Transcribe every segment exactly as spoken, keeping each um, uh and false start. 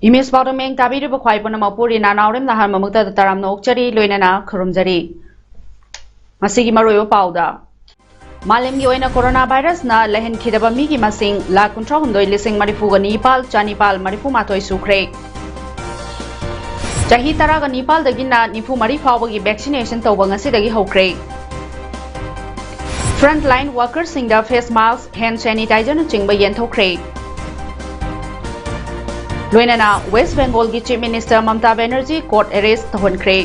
Image ꯄꯥꯎꯗꯝ ꯃꯌꯦꯡ ꯇꯥꯕꯤꯔꯤꯕ ꯈ꯭ꯋꯥꯏ ꯄꯨꯝꯅꯃꯛꯄꯨ ꯔꯤꯅꯥ ꯅꯥꯎꯔꯦꯝ ꯅꯍꯥꯟ ꯃꯃꯨꯛꯇꯗ ꯇꯔꯥꯝꯅ ꯑꯣꯛꯆꯔꯤ, ꯂꯣꯏꯅꯅ ꯈꯨꯔꯨꯝꯖꯔꯤ꯫ ꯃꯁꯤꯒꯤ ꯃꯔꯨꯑꯣꯏꯕ ꯄꯥꯎꯗ, ꯃꯥꯂꯦꯝꯒꯤ ꯑꯣꯏꯅ ꯀꯣꯔꯣꯅꯥ ꯚꯥꯏꯔꯁꯅ ꯂꯩꯍꯟꯈꯤꯗꯕ ꯃꯤꯒꯤ ꯃꯁꯤꯡ ꯂꯥꯈ ꯀꯨꯟꯊ꯭ꯔꯥ ꯍꯨꯝꯗꯣꯏ ꯂꯤꯁꯤꯡ ꯃꯔꯤꯐꯨꯒ ꯅꯤꯄꯥꯜ ꯆꯥꯅꯤꯄꯥꯜ ꯃꯔꯤꯐꯨ ꯃꯥꯊꯣꯏ ꯁꯨꯈ꯭ꯔꯦ꯫ ꯆꯍꯤ ꯇꯔꯥꯒ ꯅꯤꯄꯥꯜꯗꯒꯤꯅ ꯅꯤꯐꯨ ꯃꯔꯤ ꯐꯥꯎꯕꯒꯤ ꯚꯦꯛꯁꯤꯅꯦꯁꯟ ꯇꯧꯕ ꯉꯁꯤꯗꯒꯤ ꯍꯧꯈ꯭ꯔꯦ꯫ ꯐ꯭ꯔꯟꯠꯂꯥꯏꯟ ꯋꯥꯔꯀꯔꯁꯤꯡꯗ ꯐꯦꯁ ꯃꯥꯁꯛ, ꯍꯦꯟ ꯁꯦꯅꯤꯇꯥꯏꯖꯔꯅꯆꯤꯡꯕ ꯌꯦꯟꯊꯣꯛꯈ꯭ꯔꯦ꯫ ꯂꯣꯏꯅꯅ ꯋꯦꯁ ꯕꯦꯡꯒꯣꯜꯒꯤ chief minister Mamata Banerjee court arrest ꯇꯧꯍꯟꯈ꯭ꯔꯦ꯫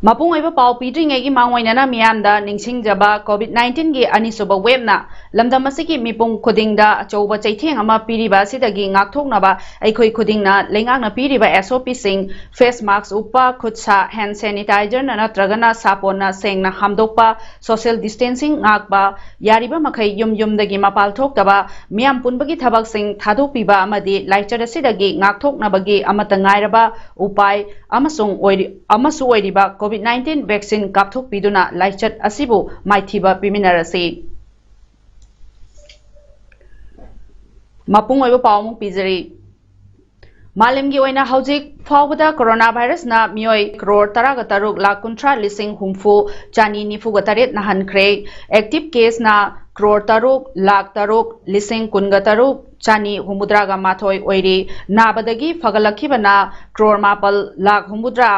ꯃꯄꯨꯡ ꯑꯣꯏꯕ ꯄꯥꯎ ꯄꯤꯗ꯭ꯔꯤꯉꯩꯒꯤ ꯃꯥꯡꯑꯣꯏꯅꯅ ꯃꯤꯌꯥꯝꯗ ꯅꯤꯡꯁꯤꯡꯖꯕ, ꯀꯣꯚꯤꯗ ꯅꯥꯏꯟꯇꯤꯟꯒꯤ ꯑꯅꯤꯁꯨꯕ ꯋꯦꯕꯅ ꯂꯝꯗꯝ ꯑꯁꯤꯒꯤ ꯃꯤꯄꯨꯝ ꯈꯨꯗꯤꯡꯗ ꯑꯆꯧꯕ ꯆꯩꯊꯦꯡ ꯑꯃ ꯄꯤꯔꯤꯕ ꯑꯁꯤꯗꯒꯤ ꯉꯥꯛꯊꯣꯛꯅꯕ ꯑꯩꯈꯣꯏ ꯈꯨꯗꯤꯡꯅ ꯂꯩꯉꯥꯛꯅ ꯄꯤꯔꯤꯕ ꯑꯦꯁ ꯑꯣ ꯄꯤꯁꯤꯡ, ꯐꯦꯁ ꯃꯥꯁꯛ ꯎꯞꯄ, ꯈꯨꯠ ꯁꯥ ꯍꯦꯟ ꯁꯦꯅꯤꯇꯥꯏꯖꯔꯅ ꯅꯠꯇ꯭ꯔꯒꯅ ꯁꯥꯄꯣꯟꯅ ꯁꯦꯡꯅ ꯍꯥꯝꯗꯣꯛꯄ, ꯁꯣꯁꯤꯌꯦꯜ ꯗꯤꯁꯇꯦꯟꯁꯤꯡ ꯉꯥꯛꯄ, ꯌꯥꯔꯤꯕ ꯃꯈꯩ ꯌꯨꯝ ꯌꯨꯝꯗꯒꯤ ꯃꯄꯥꯜ ꯊꯣꯛꯇꯕ, ꯃꯤꯌꯥꯝ ꯄꯨꯟꯕꯒꯤ ꯊꯕꯛꯁꯤꯡ ꯊꯥꯗꯣꯛꯄꯤꯕ ꯑꯃꯗꯤ ꯂꯥꯏꯆꯠ ꯑꯁꯤꯗꯒꯤ ꯉꯥꯛꯊꯣꯛꯅꯕꯒꯤ ꯑꯃꯠꯇ ꯉꯥꯏꯔꯕ ꯎꯄꯥꯏ ꯑꯃꯁꯨꯡ ꯑꯣꯏꯔꯤ-, ꯑꯃꯁꯨ ꯑꯣꯏꯔꯤꯕ ꯀꯣꯚꯤꯗ ꯅꯥꯏꯟꯇꯤꯟ ꯚꯦꯛꯁꯤꯟ ꯀꯥꯞꯊꯣꯛꯄꯤꯗꯨꯅ ꯂꯥꯏꯆꯠ ꯑꯁꯤꯕꯨ ꯃꯥꯏꯊꯤꯕ ꯄꯤꯃꯤꯟꯅꯔꯁꯤ꯫ ꯃꯄꯨꯡ ꯑꯣꯏꯕ ꯄꯥꯎ ꯑꯃꯨꯛ ꯄꯤꯖꯔꯤ꯫ ꯃꯥꯂꯦꯝꯒꯤ ꯑꯣꯏꯅ ꯍꯧꯖꯤꯛ ꯐꯥꯎꯕꯗ ꯀꯣꯔꯣꯅꯥ ꯚꯥꯏꯔꯁꯅ ꯃꯤꯑꯣꯏ ꯀ꯭ꯔꯣꯔ ꯇꯔꯥꯒ ꯇꯔꯨꯛ ꯂꯥꯈ ꯀꯨꯟꯊ꯭ꯔꯥ ꯂꯤꯁꯤꯡ ꯍꯨꯝꯐꯨ ꯆꯥꯅꯤ ꯅꯤꯐꯨꯒ ꯇꯔꯦꯠ ꯅꯥꯍꯟꯈ꯭ꯔꯦ꯫ ꯑꯦꯛꯇꯤꯚ ꯀꯦꯁꯅ ꯀ꯭ꯔꯣꯔ ꯇꯔꯨꯛ ꯂꯥꯈ ꯇꯔꯨꯛ ꯂꯤꯁꯤꯡ ꯀꯨꯟꯒ ꯇꯔꯨꯛ ꯆꯥꯅꯤ ꯍꯨꯝꯐꯨꯇꯔꯥꯒ ꯃꯥꯊꯣꯏ ꯑꯣꯏꯔꯤ꯫ ꯅꯥꯕꯗꯒꯤ ꯐꯒꯠꯂꯛꯈꯤꯕꯅ ꯀ꯭ꯔꯣꯔ ꯃꯥꯄꯜ ꯂꯥꯈ ꯍꯨꯝꯐꯨꯇꯔꯥ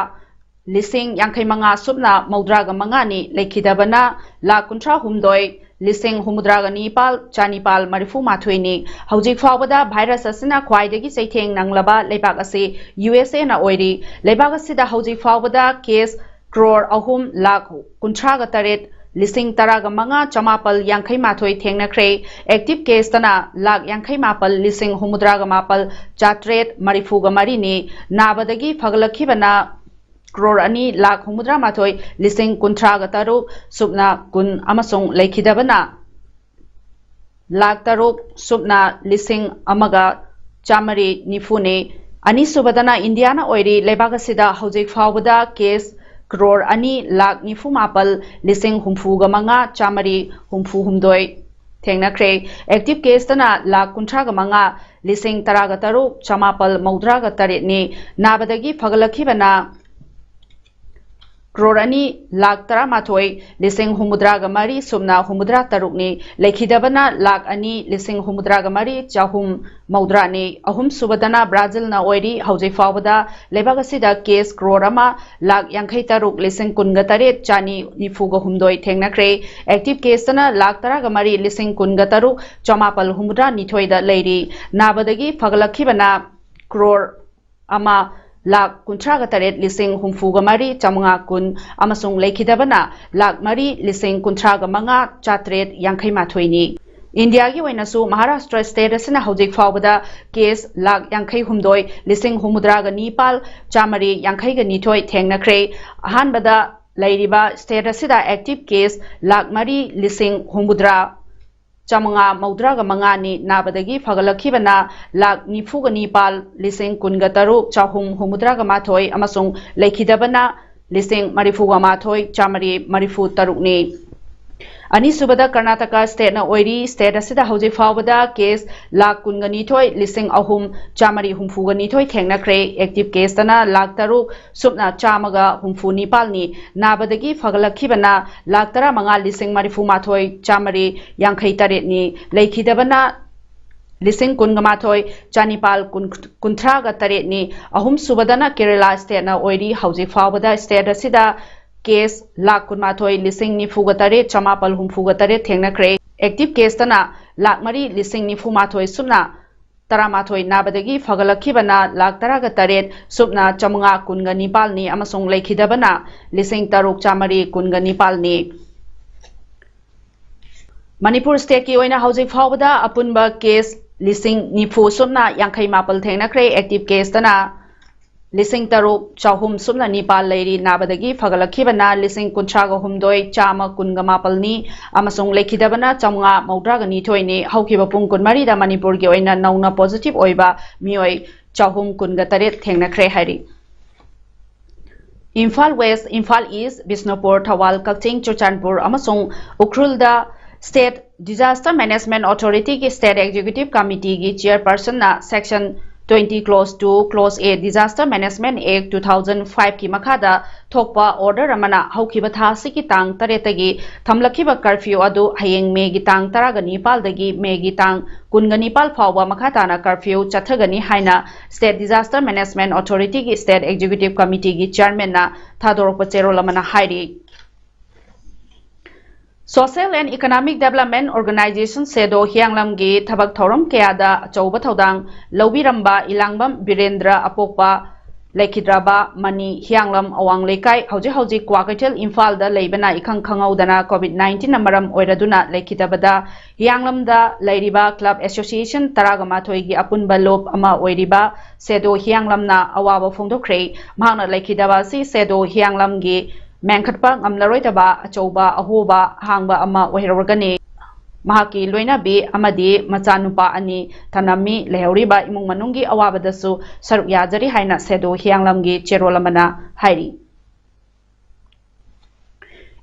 ꯂꯤꯁꯤꯡ ꯌꯥꯡꯈꯩ ꯃꯉꯥ ꯁꯨꯞꯅ ꯃꯧꯗ꯭ꯔꯥꯒ ꯃꯉꯥꯅꯤ, ꯂꯩꯈꯤꯗꯕꯅ ꯂꯥꯈ ꯀꯨꯟꯊ꯭ꯔꯥ ꯍꯨꯝꯗꯣꯏ ꯂꯤꯁꯤꯡ ꯍꯨꯝꯐꯨꯇꯔꯥꯒ ꯅꯤꯄꯥꯜ ꯆꯥꯅꯤꯄꯥꯜ ꯃꯔꯤꯐꯨ ꯃꯥꯊꯣꯏꯅꯤ꯫ ꯍꯧꯖꯤꯛ ꯐꯥꯎꯕꯗ ꯚꯥꯏꯔꯁ ꯑꯁꯤꯅ ꯈ꯭ꯋꯥꯏꯗꯒꯤ ꯆꯩꯊꯦꯡ ꯅꯪꯂꯕ ꯂꯩꯕꯥꯛ ꯑꯁꯤ ꯌꯨ ꯑꯦꯁ ꯑꯦꯅ ꯑꯣꯏꯔꯤ꯫ ꯂꯩꯕꯥꯛ ꯑꯁꯤꯗ ꯍꯧꯖꯤꯛ ꯐꯥꯎꯕꯗ ꯀꯦꯁ ꯀ꯭ꯔꯣꯔ ꯑꯍꯨꯝ ꯂꯥꯈ ꯀꯨꯟꯊ꯭ꯔꯥꯒ ꯇꯔꯦꯠ ꯂꯤꯁꯤꯡ ꯇꯔꯥꯒ ꯃꯉꯥ ꯆꯃꯥꯄꯜ ꯌꯥꯡꯈꯩ ꯃꯥꯊꯣꯏ ꯊꯦꯡꯅꯈ꯭ꯔꯦ꯫ ꯑꯦꯛꯇꯤꯚ ꯀꯦꯁꯇꯅ ꯂꯥꯈ ꯌꯥꯡꯈꯩ ꯃꯥꯄꯜ ꯂꯤꯁꯤꯡ ꯍꯨꯝꯐꯨꯇꯔꯥꯒ ꯃꯥꯄꯜ ꯆꯥꯇ꯭ꯔꯦꯠ ꯃꯔꯤꯐꯨꯒ ꯃꯔꯤꯅꯤ꯫ ꯅꯥꯕꯗꯒꯤ ꯐꯒꯠꯂꯛꯈꯤꯕꯅ ꯀ꯭ꯔꯣꯔ ꯑꯅꯤ ꯂꯥꯈ ꯍꯨꯝꯐꯨꯇꯔꯥ ꯃꯥꯊꯣꯏ ꯂꯤꯁꯤꯡ ꯀꯨꯟꯊ꯭ꯔꯥꯒ ꯇꯔꯨꯛ ꯁꯨꯞꯅ ꯀꯨꯟ ꯑꯃꯁꯨꯡ ꯂꯩꯈꯤꯗꯕꯅ ꯂꯥꯈ ꯇꯔꯨꯛ ꯁꯨꯞꯅ ꯂꯤꯁꯤꯡ ꯑꯃꯒ ꯆꯥꯃꯔꯤ ꯅꯤꯐꯨꯅꯤ꯫ ꯑꯅꯤꯁꯨꯕꯗꯅ ꯏꯟꯗꯤꯌꯥꯅ ꯑꯣꯏꯔꯤ꯫ ꯂꯩꯕꯥꯛ ꯑꯁꯤꯗ ꯍꯧꯖꯤꯛ ꯐꯥꯎꯕꯗ ꯀꯦꯁ ꯀ꯭ꯔꯣꯔ ꯑꯅꯤ ꯂꯥꯈ ꯅꯤꯐꯨ ꯃꯥꯄꯜ ꯂꯤꯁꯤꯡ ꯍꯨꯝꯐꯨꯒ ꯃꯉꯥ ꯆꯥꯃꯔꯤ ꯍꯨꯝꯐꯨ ꯍꯨꯝꯗꯣꯏ ꯊꯦꯡꯅꯈ꯭ꯔꯦ꯫ ꯑꯦꯛꯇꯤꯚ ꯀꯦꯁꯇꯅ ꯂꯥꯈ ꯀꯨꯟꯊ꯭ꯔꯥꯒ ꯃꯉꯥ ꯂꯤꯁꯤꯡ ꯇꯔꯥꯒ ꯇꯔꯨꯛ ꯆꯃꯥꯄꯜ ꯃꯧꯗ꯭ꯔꯥꯒ ꯇꯔꯦꯠꯅꯤ꯫ ꯅꯥꯕꯗꯒꯤ ꯐꯒꯠꯂꯛꯈꯤꯕꯅ ꯀ꯭ꯔꯣꯔ ꯑꯅꯤ ꯂꯥꯈ ꯇꯔꯥꯃꯥꯊꯣꯏ ꯂꯤꯁꯤꯡ ꯍꯨꯝꯐꯨꯇꯔꯥꯒ ꯃꯔꯤ ꯁꯨꯞꯅ ꯍꯨꯝꯐꯨꯇꯔꯥ ꯇꯔꯨꯛꯅꯤ꯫ ꯂꯩꯈꯤꯗꯕꯅ ꯂꯥꯈ ꯑꯅꯤ ꯂꯤꯁꯤꯡ ꯍꯨꯝꯐꯨꯇꯔꯥꯒ ꯃꯔꯤ ꯆꯍꯨꯝ ꯃꯧꯗ꯭ꯔꯥꯅꯤ꯫ ꯑꯍꯨꯝꯁꯨꯕꯗꯅ ꯕ꯭ꯔꯥꯖꯤꯜꯅ ꯑꯣꯏꯔꯤ꯫ ꯍꯧꯖꯤꯛ ꯐꯥꯎꯕꯗ ꯂꯩꯕꯥꯛ ꯑꯁꯤꯗ ꯀꯦꯁ ꯀ꯭ꯔꯣꯔ ꯑꯃ ꯂꯥꯈ ꯌꯥꯡꯈꯩ ꯇꯔꯨꯛ ꯂꯤꯁꯤꯡ ꯀꯨꯟꯒ ꯇꯔꯦꯠ ꯆꯥꯅꯤ ꯅꯤꯐꯨꯒ ꯍꯨꯝꯗꯣꯏ ꯊꯦꯡꯅꯈ꯭ꯔꯦ꯫ ꯑꯦꯛꯇꯤꯚ ꯀꯦꯁꯇꯅ ꯂꯥꯈ ꯇꯔꯥꯒ ꯃꯔꯤ ꯂꯤꯁꯤꯡ ꯀꯨꯟꯒ ꯇꯔꯨꯛ ꯆꯃꯥꯄꯜ ꯍꯨꯝꯐꯨꯇꯔꯥ ꯅꯤꯊꯣꯏꯗ ꯂꯩꯔꯤ꯫ ꯅꯥꯕꯗꯒꯤ ꯐꯒꯠꯂꯛꯈꯤꯕꯅ ꯀ꯭ꯔꯣꯔ ꯑꯃ ꯂꯥꯈ ꯀꯨꯟꯊ꯭ꯔꯥꯒ ꯇꯔꯦꯠ ꯂꯤꯁꯤꯡ ꯍꯨꯝꯐꯨꯒ ꯃꯔꯤ ꯆꯥꯃꯉꯥ ꯀꯨꯟ ꯑꯃꯁꯨꯡ ꯂꯩꯈꯤꯗꯕꯅ ꯂꯥꯈ ꯃꯔꯤ ꯂꯤꯁꯤꯡ ꯀꯨꯟꯊ꯭ꯔꯥꯒ ꯃꯉꯥ ꯆꯥꯇ꯭ꯔꯦꯠ ꯌꯥꯡꯈꯩ ꯃꯥꯊꯣꯏꯅꯤ꯫ ꯏꯟꯗꯤꯌꯥꯒꯤ ꯑꯣꯏꯅꯁꯨ ꯃꯍꯥꯔꯥꯁꯇ꯭ꯔ ꯁ꯭ꯇꯦꯠ ꯑꯁꯤꯅ ꯍꯧꯖꯤꯛ ꯐꯥꯎꯕꯗ ꯀꯦꯁ ꯂꯥꯈ ꯌꯥꯡꯈꯩ ꯍꯨꯝꯗꯣꯏ ꯂꯤꯁꯤꯡ ꯍꯨꯝꯐꯨꯇꯔꯥꯒ ꯅꯤꯄꯥꯜ ꯆꯥꯃꯔꯤ ꯌꯥꯡꯈꯩꯒ ꯅꯤꯊꯣꯏ ꯊꯦꯡꯅꯈ꯭ꯔꯦ꯫ ꯑꯍꯥꯟꯕꯗ ꯂꯩꯔꯤꯕ ꯁ꯭ꯇꯦꯠ ꯑꯁꯤꯗ ꯑꯦꯛꯇꯤꯚ ꯀꯦꯁ ꯂꯥꯈ ꯃꯔꯤ ꯂꯤꯁꯤꯡ ꯍꯨꯝꯐꯨꯇꯔꯥ ꯆꯥꯃꯉꯥ ꯃꯧꯗ꯭ꯔꯥꯒ ꯃꯉꯥꯅꯤ꯫ ꯅꯥꯕꯗꯒꯤ ꯐꯒꯠꯂꯛꯈꯤꯕꯅ ꯂꯥꯈ ꯅꯤꯐꯨꯒ ꯅꯤꯄꯥꯜ ꯂꯤꯁꯤꯡ ꯀꯨꯟꯒ ꯇꯔꯨꯛ ꯆꯍꯨꯝ ꯍꯨꯝꯐꯨꯇꯔꯥꯒ ꯃꯥꯊꯣꯏ ꯑꯃꯁꯨꯡ ꯂꯩꯈꯤꯗꯕꯅ ꯂꯤꯁꯤꯡ ꯃꯔꯤꯐꯨꯒ ꯃꯥꯊꯣꯏ ꯆꯥꯃꯔꯤ ꯃꯔꯤꯐꯨ ꯇꯔꯨꯛꯅꯤ꯫ ꯑꯅꯤꯁꯨꯕꯗ ꯀꯔꯅꯥꯇꯀꯥ ꯁ꯭ꯇꯦꯠꯅ ꯑꯣꯏꯔꯤ꯫ ꯁ꯭ꯇꯦꯠ ꯑꯁꯤꯗ ꯍꯧꯖꯤꯛ ꯐꯥꯎꯕꯗ ꯀꯦꯁ ꯂꯥꯈ ꯀꯨꯟꯒ ꯅꯤꯊꯣꯏ ꯂꯤꯁꯤꯡ ꯑꯍꯨꯝ ꯆꯥꯃꯔꯤ ꯍꯨꯝꯐꯨꯒ ꯅꯤꯊꯣꯏ ꯊꯦꯡꯅꯈ꯭ꯔꯦ꯫ ꯑꯦꯛꯇꯤꯚ ꯀꯦꯁꯇꯅ ꯂꯥꯈ ꯇꯔꯨꯛ ꯁꯨꯞꯅ ꯆꯥꯝꯃꯒ ꯍꯨꯝꯐꯨ ꯅꯤꯄꯥꯜꯅꯤ꯫ ꯅꯥꯕꯗꯒꯤ ꯐꯒꯠꯂꯛꯈꯤꯕꯅ ꯂꯥꯈ ꯇꯔꯥꯃꯉꯥ ꯂꯤꯁꯤꯡ ꯃꯔꯤꯐꯨ ꯃꯥꯊꯣꯏ ꯆꯥꯃꯔꯤ ꯌꯥꯡꯈꯩ ꯇꯔꯦꯠꯅꯤ꯫ ꯂꯩꯈꯤꯗꯕꯅ ꯂꯤꯁꯤꯡ ꯀꯨꯟꯒ ꯃꯥꯊꯣꯏ ꯆꯥꯅꯤꯄꯥꯜ ꯀꯨꯟ-, ꯀꯨꯟꯊ꯭ꯔꯥꯒ ꯇꯔꯦꯠꯅꯤ꯫ ꯑꯍꯨꯝꯁꯨꯕꯗꯅ ꯀꯦꯔꯦꯂꯥ ꯁ꯭ꯇꯦꯠꯅ ꯑꯣꯏꯔꯤ꯫ ꯍꯧꯖꯤꯛ ꯐꯥꯎꯕꯗ ꯁ꯭ꯇꯦꯠ ꯑꯁꯤꯗ ꯀꯦꯁ ꯂꯥꯈ ꯀꯨꯟꯃꯥꯊꯣꯏ ꯂꯤꯁꯤꯡ ꯅꯤꯐꯨꯒ ꯇꯔꯦꯠ ꯆꯃꯥꯄꯜ ꯍꯨꯝꯐꯨꯒ ꯇꯔꯦꯠ ꯊꯦꯡꯅꯈ꯭ꯔꯦ꯫ ꯑꯦꯛꯇꯤꯚ ꯀꯦꯁꯇꯅ ꯂꯥꯈ ꯃꯔꯤ ꯂꯤꯁꯤꯡ ꯅꯤꯐꯨ ꯃꯥꯊꯣꯏ ꯁꯨꯞꯅ ꯇꯔꯥꯃꯥꯊꯣꯏ, ꯅꯥꯕꯗꯒꯤ ꯐꯒꯠꯂꯛꯈꯤꯕꯅ ꯂꯥꯈ ꯇꯔꯥꯒ ꯇꯔꯦꯠ ꯁꯨꯞꯅ ꯆꯥꯃꯉꯥ ꯀꯨꯟꯒ ꯅꯤꯄꯥꯜꯅꯤ ꯑꯃꯁꯨꯡ ꯂꯩꯈꯤꯗꯕꯅ ꯂꯤꯁꯤꯡ ꯇꯔꯨꯛ ꯆꯥꯃꯔꯤ ꯀꯨꯟꯒ ꯅꯤꯄꯥꯜꯅꯤ꯫ ꯃꯅꯤꯄꯨꯔ ꯁ꯭ꯇꯦꯠꯀꯤ ꯑꯣꯏꯅ ꯍꯧꯖꯤꯛ ꯐꯥꯎꯕꯗ ꯑꯄꯨꯟꯕ ꯀꯦꯁ ꯂꯤꯁꯤꯡ ꯅꯤꯐꯨ ꯁꯨꯞꯅ ꯌꯥꯡꯈꯩ ꯃꯥꯄꯜ ꯊꯦꯡꯅꯈ꯭ꯔꯦ꯫ ꯑꯦꯛꯇꯤꯚ ꯀꯦꯁꯇꯅ ꯂꯤꯁꯤꯡ ꯇꯔꯨꯛ ꯆꯍꯨꯝ ꯁꯨꯞꯅ ꯅꯤꯄꯥꯜ ꯂꯩꯔꯤ꯫ ꯅꯥꯕꯗꯒꯤ ꯐꯒꯠꯂꯛꯈꯤꯕꯅ ꯂꯤꯁꯤꯡ ꯀꯨꯟꯊ꯭ꯔꯥꯒ ꯍꯨꯝꯗꯣꯏ ꯆꯥꯝꯃ ꯀꯨꯟꯒ ꯃꯥꯄꯜꯅꯤ ꯑꯃꯁꯨꯡ ꯂꯩꯈꯤꯗꯕꯅ ꯆꯥꯃꯉꯥ ꯃꯧꯗ꯭ꯔꯥꯒ ꯅꯤꯊꯣꯏꯅꯤ꯫ ꯍꯧꯈꯤꯕ ꯄꯨꯡ ꯀꯨꯟꯃꯔꯤꯗ ꯃꯅꯤꯄꯨꯔꯒꯤ ꯑꯣꯏꯅ ꯅꯧꯅ ꯄꯣꯖꯤꯇꯤꯚ ꯑꯣꯏꯕ ꯃꯤꯑꯣꯏ ꯆꯍꯨꯝ ꯀꯨꯟꯒ ꯇꯔꯦꯠ ꯊꯦꯡꯅꯈ꯭ꯔꯦ ꯍꯥꯏꯔꯤ꯫ ꯏꯝꯐꯥꯜ ꯋꯦꯁ, ꯏꯝꯐꯥꯜ ꯏꯁ, ꯕꯤꯁꯅꯨꯄꯨꯔ, ꯊꯧꯕꯥꯜ, ꯀꯛꯆꯤꯡ, ꯆꯨꯔꯆꯥꯟꯄꯨꯔ ꯑꯃꯁꯨꯡ ꯎꯈ꯭ꯔꯨꯜꯗ State Disaster Management Authority ꯒꯤ State Executive Committee ꯒꯤ Chairperson ꯅ Section twenty Clause two Clause A Disaster Management Act two thousand five ꯀꯤ ꯃꯈꯥꯗ ꯊꯣꯛꯄ order ꯑꯃꯅ ꯍꯧꯈꯤꯕ ꯊꯥ ꯑꯁꯤꯒꯤ ꯇꯥꯡ ꯇꯔꯦꯠꯇꯒꯤ ꯊꯝꯂꯛꯈꯤꯕ curfew ꯑꯗꯨ ꯍꯌꯦꯡ May ꯒꯤ ꯇꯥꯡ ꯇꯔꯥꯒ ꯅꯤꯄꯥꯜꯗꯒꯤ May ꯒꯤ ꯇꯥꯡ ꯀꯨꯟꯒ ꯅꯤꯄꯥꯜ ꯐꯥꯎꯕ ꯃꯈꯥ ꯇꯥꯅ curfew ꯆꯠꯊꯒꯅꯤ ꯍꯥꯏꯅ State Disaster Management Authority ꯒꯤ State Executive Committee ꯒꯤ Chairman ꯅ ꯊꯥꯗꯣꯔꯛꯄ ꯆꯦꯔꯣꯜ ꯑꯃꯅ ꯍꯥꯏꯔꯤ꯫ Social and Economic Development Organization SEDO ꯍꯤꯌꯥꯡꯂꯝꯒꯤ ꯊꯕꯛ ꯊꯧꯔꯝ ꯀꯌꯥꯗ ꯑꯆꯧꯕ ꯊꯧꯗꯥꯡ ꯂꯧꯕꯤꯔꯝꯕ ꯏꯂꯥꯡꯕꯝ ꯕꯤꯔꯦꯟꯗ꯭ꯔ ꯑꯄꯣꯛꯄ ꯂꯩꯈꯤꯗ꯭ꯔꯕ ꯃꯅꯤ ꯍꯤꯌꯥꯡꯂꯝ ꯑꯋꯥꯡ ꯂꯩꯀꯥꯏ, ꯍꯧꯖꯤꯛ ꯍꯧꯖꯤꯛ ꯀ꯭ꯋꯥꯀꯩꯊꯦꯜ, ꯏꯝꯐꯥꯜꯗ ꯂꯩꯕꯅ ꯏꯈꯪ ꯈꯪꯍꯧꯗꯅ COVID nineteen ꯅ ꯃꯔꯝ ꯑꯣꯏꯔꯗꯨꯅ ꯂꯩꯈꯤꯗꯕꯗ ꯍꯤꯌꯥꯡꯂꯝꯗ ꯂꯩꯔꯤꯕ club association ꯇꯔꯥꯒ ꯃꯥꯊꯣꯏꯒꯤ ꯑꯄꯨꯟꯕ ꯂꯨꯞ ꯑꯃ ꯑꯣꯏꯔꯤꯕ SEDO ꯍꯤꯌꯥꯡꯂꯝꯅ ꯑꯋꯥꯕ ꯐꯣꯡꯗꯣꯛꯈ꯭ꯔꯦ꯫ ꯃꯍꯥꯛꯅ ꯂꯩꯈꯤꯗꯕ ꯑꯁꯤ SEDO ꯍꯤꯌꯥꯡꯂꯝꯒꯤ ꯃꯦꯟꯈꯠꯄ ꯉꯝꯂꯔꯣꯏꯗꯕ ꯑꯆꯧꯕ ꯑꯍꯣꯕ ꯍꯥꯡꯕ ꯑꯃ ꯑꯣꯏꯍꯧꯔꯒꯅꯤ꯫ ꯃꯍꯥꯛꯀꯤ ꯂꯣꯏꯅꯕꯤ ꯑꯃꯗꯤ ꯃꯆꯥꯅꯨꯄꯥ ꯑꯅꯤ ꯊꯝꯂꯝꯃꯤ꯫ ꯂꯩꯍꯧꯔꯤꯕ ꯏꯃꯨꯡ ꯃꯅꯨꯡꯒꯤ ꯑꯋꯥꯕꯗꯁꯨ ꯁꯔꯨꯛ ꯌꯥꯖꯔꯤ ꯍꯥꯏꯅ SEDO ꯍꯤꯌꯥꯡꯂꯝꯒꯤ ꯆꯦꯔꯣꯜ ꯑꯃꯅ ꯍꯥꯏꯔꯤ꯫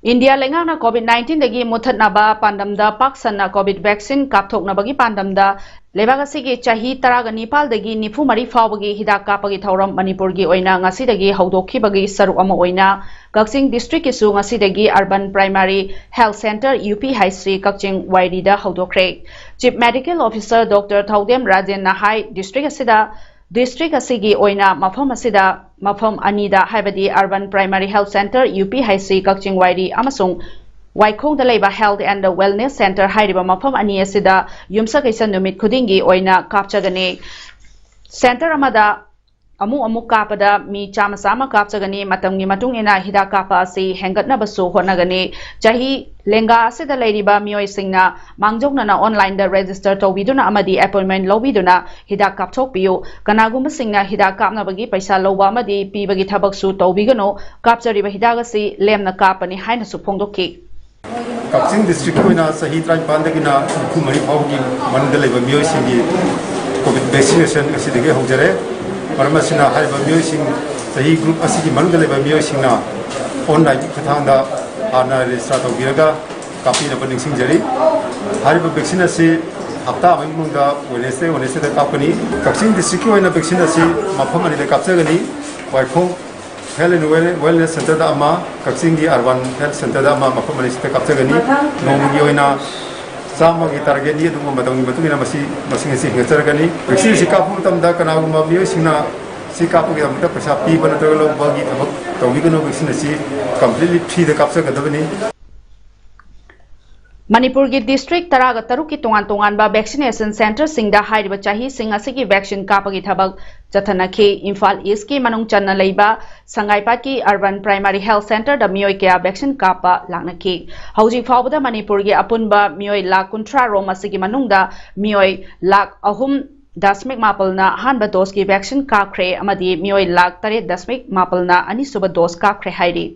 ꯏꯟꯗꯤꯌꯥ ꯂꯩꯉꯥꯛꯅ COVID nineteen ꯗꯒꯤ ꯃꯨꯠꯊꯠꯅꯕ ꯄꯥꯟꯗꯝꯗ ꯄꯥꯛ ꯁꯟꯅ COVID vaccine ꯀꯥꯞꯊꯣꯛꯅꯕꯒꯤ ꯄꯥꯟꯗꯝꯗ ꯂꯩꯕꯥꯛ ꯑꯁꯤꯒꯤ ꯆꯍꯤ ꯇꯔꯥꯒ ꯅꯤꯄꯥꯜꯗꯒꯤ ꯅꯤꯐꯨ ꯃꯔꯤ ꯐꯥꯎꯕꯒꯤ ꯍꯤꯗꯥꯛ ꯀꯥꯞꯄꯒꯤ ꯊꯧꯔꯝ ꯃꯅꯤꯄꯨꯔꯒꯤ ꯑꯣꯏꯅ ꯉꯁꯤꯗꯒꯤ ꯍꯧꯗꯣꯛꯈꯤꯕꯒꯤ ꯁꯔꯨꯛ ꯑꯃ ꯑꯣꯏꯅ ꯀꯛꯆꯤꯡ district ꯀꯤꯁꯨ ꯉꯁꯤꯗꯒꯤ Urban Primary Health Centre, U P H C, ꯀꯛꯆꯤꯡ ꯋꯥꯏꯔꯤꯗ ꯍꯧꯗꯣꯛꯈ꯭ꯔꯦ꯫ Chief Medical Officer Doctor ꯊꯧꯗꯦꯝ ꯔꯥꯖꯦꯟꯅ ꯍꯥꯏ, district ꯑꯁꯤꯗ district ꯑꯁꯤꯒꯤ ꯑꯣꯏꯅ ꯃꯐꯝ ꯑꯁꯤꯗ ꯃꯐꯝ ꯑꯅꯤꯗ, ꯍꯥꯏꯕꯗꯤ Urban Primary Health Centre, U P H C, ꯀꯛꯆꯤꯡ ꯋꯥꯏꯔꯤ ꯑꯃꯁꯨꯡ ꯋꯥꯏꯈꯣꯡꯗ ꯂꯩꯕ Health and Wellness Centre ꯍꯥꯏꯔꯤꯕ ꯃꯐꯝ ꯑꯅꯤ ꯑꯁꯤꯗ ꯌꯨꯝꯁꯀꯩꯁ ꯅꯨꯃꯤꯠ ꯈꯨꯗꯤꯡꯒꯤ ꯑꯣꯏꯅ ꯀꯥꯞꯆꯒꯅꯤ꯫ Centre ꯑꯃꯗ ꯑꯃꯨꯛ ꯑꯃꯨꯛ ꯀꯥꯞꯄꯗ ꯃꯤ ꯆꯥꯝꯃ ꯆꯥꯝꯃ ꯀꯥꯞꯆꯒꯅꯤ꯫ ꯃꯇꯝꯒꯤ ꯃꯇꯨꯡ ꯏꯟꯅ ꯍꯤꯗꯥꯛ ꯀꯥꯞꯄ ꯑꯁꯤ ꯍꯦꯟꯒꯠꯅꯕꯁꯨ ꯍꯣꯠꯅꯒꯅꯤ꯫ ꯆꯍꯤ ꯂꯦꯡꯒꯥ ꯑꯁꯤꯗ ꯂꯩꯔꯤꯕ ꯃꯤꯑꯣꯏꯁꯤꯡꯅ ꯃꯥꯡꯖꯧꯅꯅ online ꯗ register ꯇꯧꯕꯤꯗꯨꯅ ꯑꯃꯗꯤ appointment ꯂꯧꯕꯤꯗꯨꯅ ꯍꯤꯗꯥꯛ ꯀꯥꯞꯊꯣꯛꯄꯤꯌꯨ꯫ ꯀꯅꯥꯒꯨꯝꯕꯁꯤꯡꯅ ꯍꯤꯗꯥꯛ ꯀꯥꯞꯅꯕꯒꯤ ꯄꯩꯁꯥ ꯂꯧꯕ ꯑꯃꯗꯤ ꯄꯤꯕꯒꯤ ꯊꯕꯛꯁꯨ ꯇꯧꯕꯤꯒꯅꯨ꯫ ꯀꯥꯞꯆꯔꯤꯕ ꯍꯤꯗꯥꯛ ꯑꯁꯤ ꯂꯦꯝꯅ ꯀꯥꯞꯄꯅꯤ ꯍꯥꯏꯅꯁꯨ ꯐꯣꯡꯗꯣꯛꯈꯤ꯫ ꯀꯛꯆꯤꯡ district ꯀꯤ ꯑꯣꯏꯅ ꯆꯍꯤ ꯇꯔꯥꯅꯤꯄꯥꯟꯗꯒꯤꯅ ꯅꯤꯐꯨ ꯃꯔꯤ ꯐꯥꯎꯕꯒꯤ ꯃꯅꯨꯡꯗ ꯂꯩꯕ ꯃꯤꯑꯣꯏꯁꯤꯡꯒꯤ COVID vaccination ꯉꯁꯤꯗꯒꯤ ꯍꯧꯖꯔꯦ꯫ ꯃꯔꯝ ꯑꯁꯤꯅ ꯍꯥꯏꯔꯤꯕ ꯃꯤꯑꯣꯏꯁꯤꯡ, ꯆꯍꯤ group ꯑꯁꯤꯒꯤ ꯃꯅꯨꯡꯗ ꯂꯩꯕ ꯃꯤꯑꯣꯏꯁꯤꯡꯅ online ꯒꯤ ꯈꯨꯠꯊꯥꯡꯗ ꯍꯥꯟꯅ register ꯇꯧꯕꯤꯔꯒ ꯀꯥꯞꯄꯤꯅꯕ ꯅꯤꯡꯁꯤꯡꯖꯔꯤ꯫ ꯍꯥꯏꯔꯤꯕ vaccine ꯑꯁꯤ ꯍꯞꯇꯥ ꯑꯃꯒꯤ ꯃꯅꯨꯡꯗ Wednesday, Wednesdayꯗ ꯀꯥꯞꯀꯅꯤ꯫ ꯀꯛꯆꯤꯡ districtꯀꯤ ꯑꯣꯏꯅ vaccine ꯑꯁꯤ ꯃꯐꯝ ꯑꯅꯤꯗ ꯀꯥꯞꯆꯒꯅꯤ꯫ ꯋꯥꯏꯈꯣꯡ Health and Well-, Wellness Centreꯗ ꯑꯃ, ꯀꯛꯆꯤꯡꯒꯤ Urban Health Centreꯗ ꯑꯃ, ꯃꯐꯝ ꯑꯅꯤꯁꯤꯗ ꯀꯥꯞꯆꯒꯅꯤ꯫ ꯅꯣꯡꯃꯒꯤ ꯑꯣꯏꯅ ꯆꯥꯝꯃꯒꯤ targetꯅꯤ, ꯑꯗꯨꯒꯨꯝꯕ ꯃꯇꯝꯒꯤ ꯃꯇꯨꯡ ꯏꯟꯅ ꯃꯁꯤ, ꯃꯁꯤꯡ ꯑꯁꯤ ꯍꯦꯟꯒꯠꯆꯔꯒꯅꯤ꯫ Vaccine ꯑꯁꯤ ꯀꯥꯞꯄ ꯃꯇꯝꯗ ꯀꯅꯥꯒꯨꯝꯕ ꯃꯤꯑꯣꯏꯁꯤꯡꯅ ꯁꯤ ꯀꯥꯞꯄꯒꯤꯗꯃꯛꯇ ꯄꯩꯁꯥ ꯄꯤꯕ ꯅꯠꯇ꯭ꯔꯒ ꯂꯧꯕꯒꯤ ꯊꯕꯛ ꯇꯧꯕꯤꯒꯅꯨ꯫ Vaccine ꯑꯁꯤ completely freeꯗ ꯀꯥꯞꯆꯒꯗꯕꯅꯤ꯫ ꯃꯅꯤꯄꯨꯔꯒꯤ district ꯇꯔꯥꯒ ꯇꯔꯨꯛꯀꯤ ꯇꯣꯉꯥꯟ ꯇꯣꯉꯥꯟꯕ vaccination centreꯁꯤꯡꯗ ꯍꯥꯏꯔꯤꯕ ꯆꯍꯤꯁꯤꯡ ꯑꯁꯤꯒꯤ vaccine ꯀꯥꯞꯄꯒꯤ ꯊꯕꯛ ꯆꯠꯊꯅꯈꯤ꯫ ꯏꯝꯐꯥꯜ Eastꯀꯤ ꯃꯅꯨꯡ ꯆꯟꯅ ꯂꯩꯕ ꯁꯉꯥꯏꯄꯥꯠꯀꯤ Urban Primary Health Centreꯗ ꯃꯤꯑꯣꯏ ꯀꯌꯥ vaccine ꯀꯥꯞꯄ ꯂꯥꯛꯅꯈꯤ꯫ ꯍꯧꯖꯤꯛ ꯐꯥꯎꯕꯗ ꯃꯅꯤꯄꯨꯔꯒꯤ ꯑꯄꯨꯟꯕ ꯃꯤꯑꯣꯏ ꯂꯥꯈ ꯀꯨꯟꯊ꯭ꯔꯥ ꯔꯣꯝ ꯑꯁꯤꯒꯤ ꯃꯅꯨꯡꯗ ꯃꯤꯑꯣꯏ ꯂꯥꯈ ꯑꯍꯨꯝ ꯗꯁꯃꯤꯛ ꯃꯥꯄꯜꯅ ꯑꯍꯥꯟꯕ doseꯀꯤ vaccine ꯀꯥꯞꯈ꯭ꯔꯦ ꯑꯃꯗꯤ ꯃꯤꯑꯣꯏ ꯂꯥꯈ ꯇꯔꯦꯠ ꯗꯁꯃꯤꯛ ꯃꯥꯄꯜꯅ ꯑꯅꯤꯁꯨꯕ dose ꯀꯥꯞꯈ꯭ꯔꯦ ꯍꯥꯏꯔꯤ꯫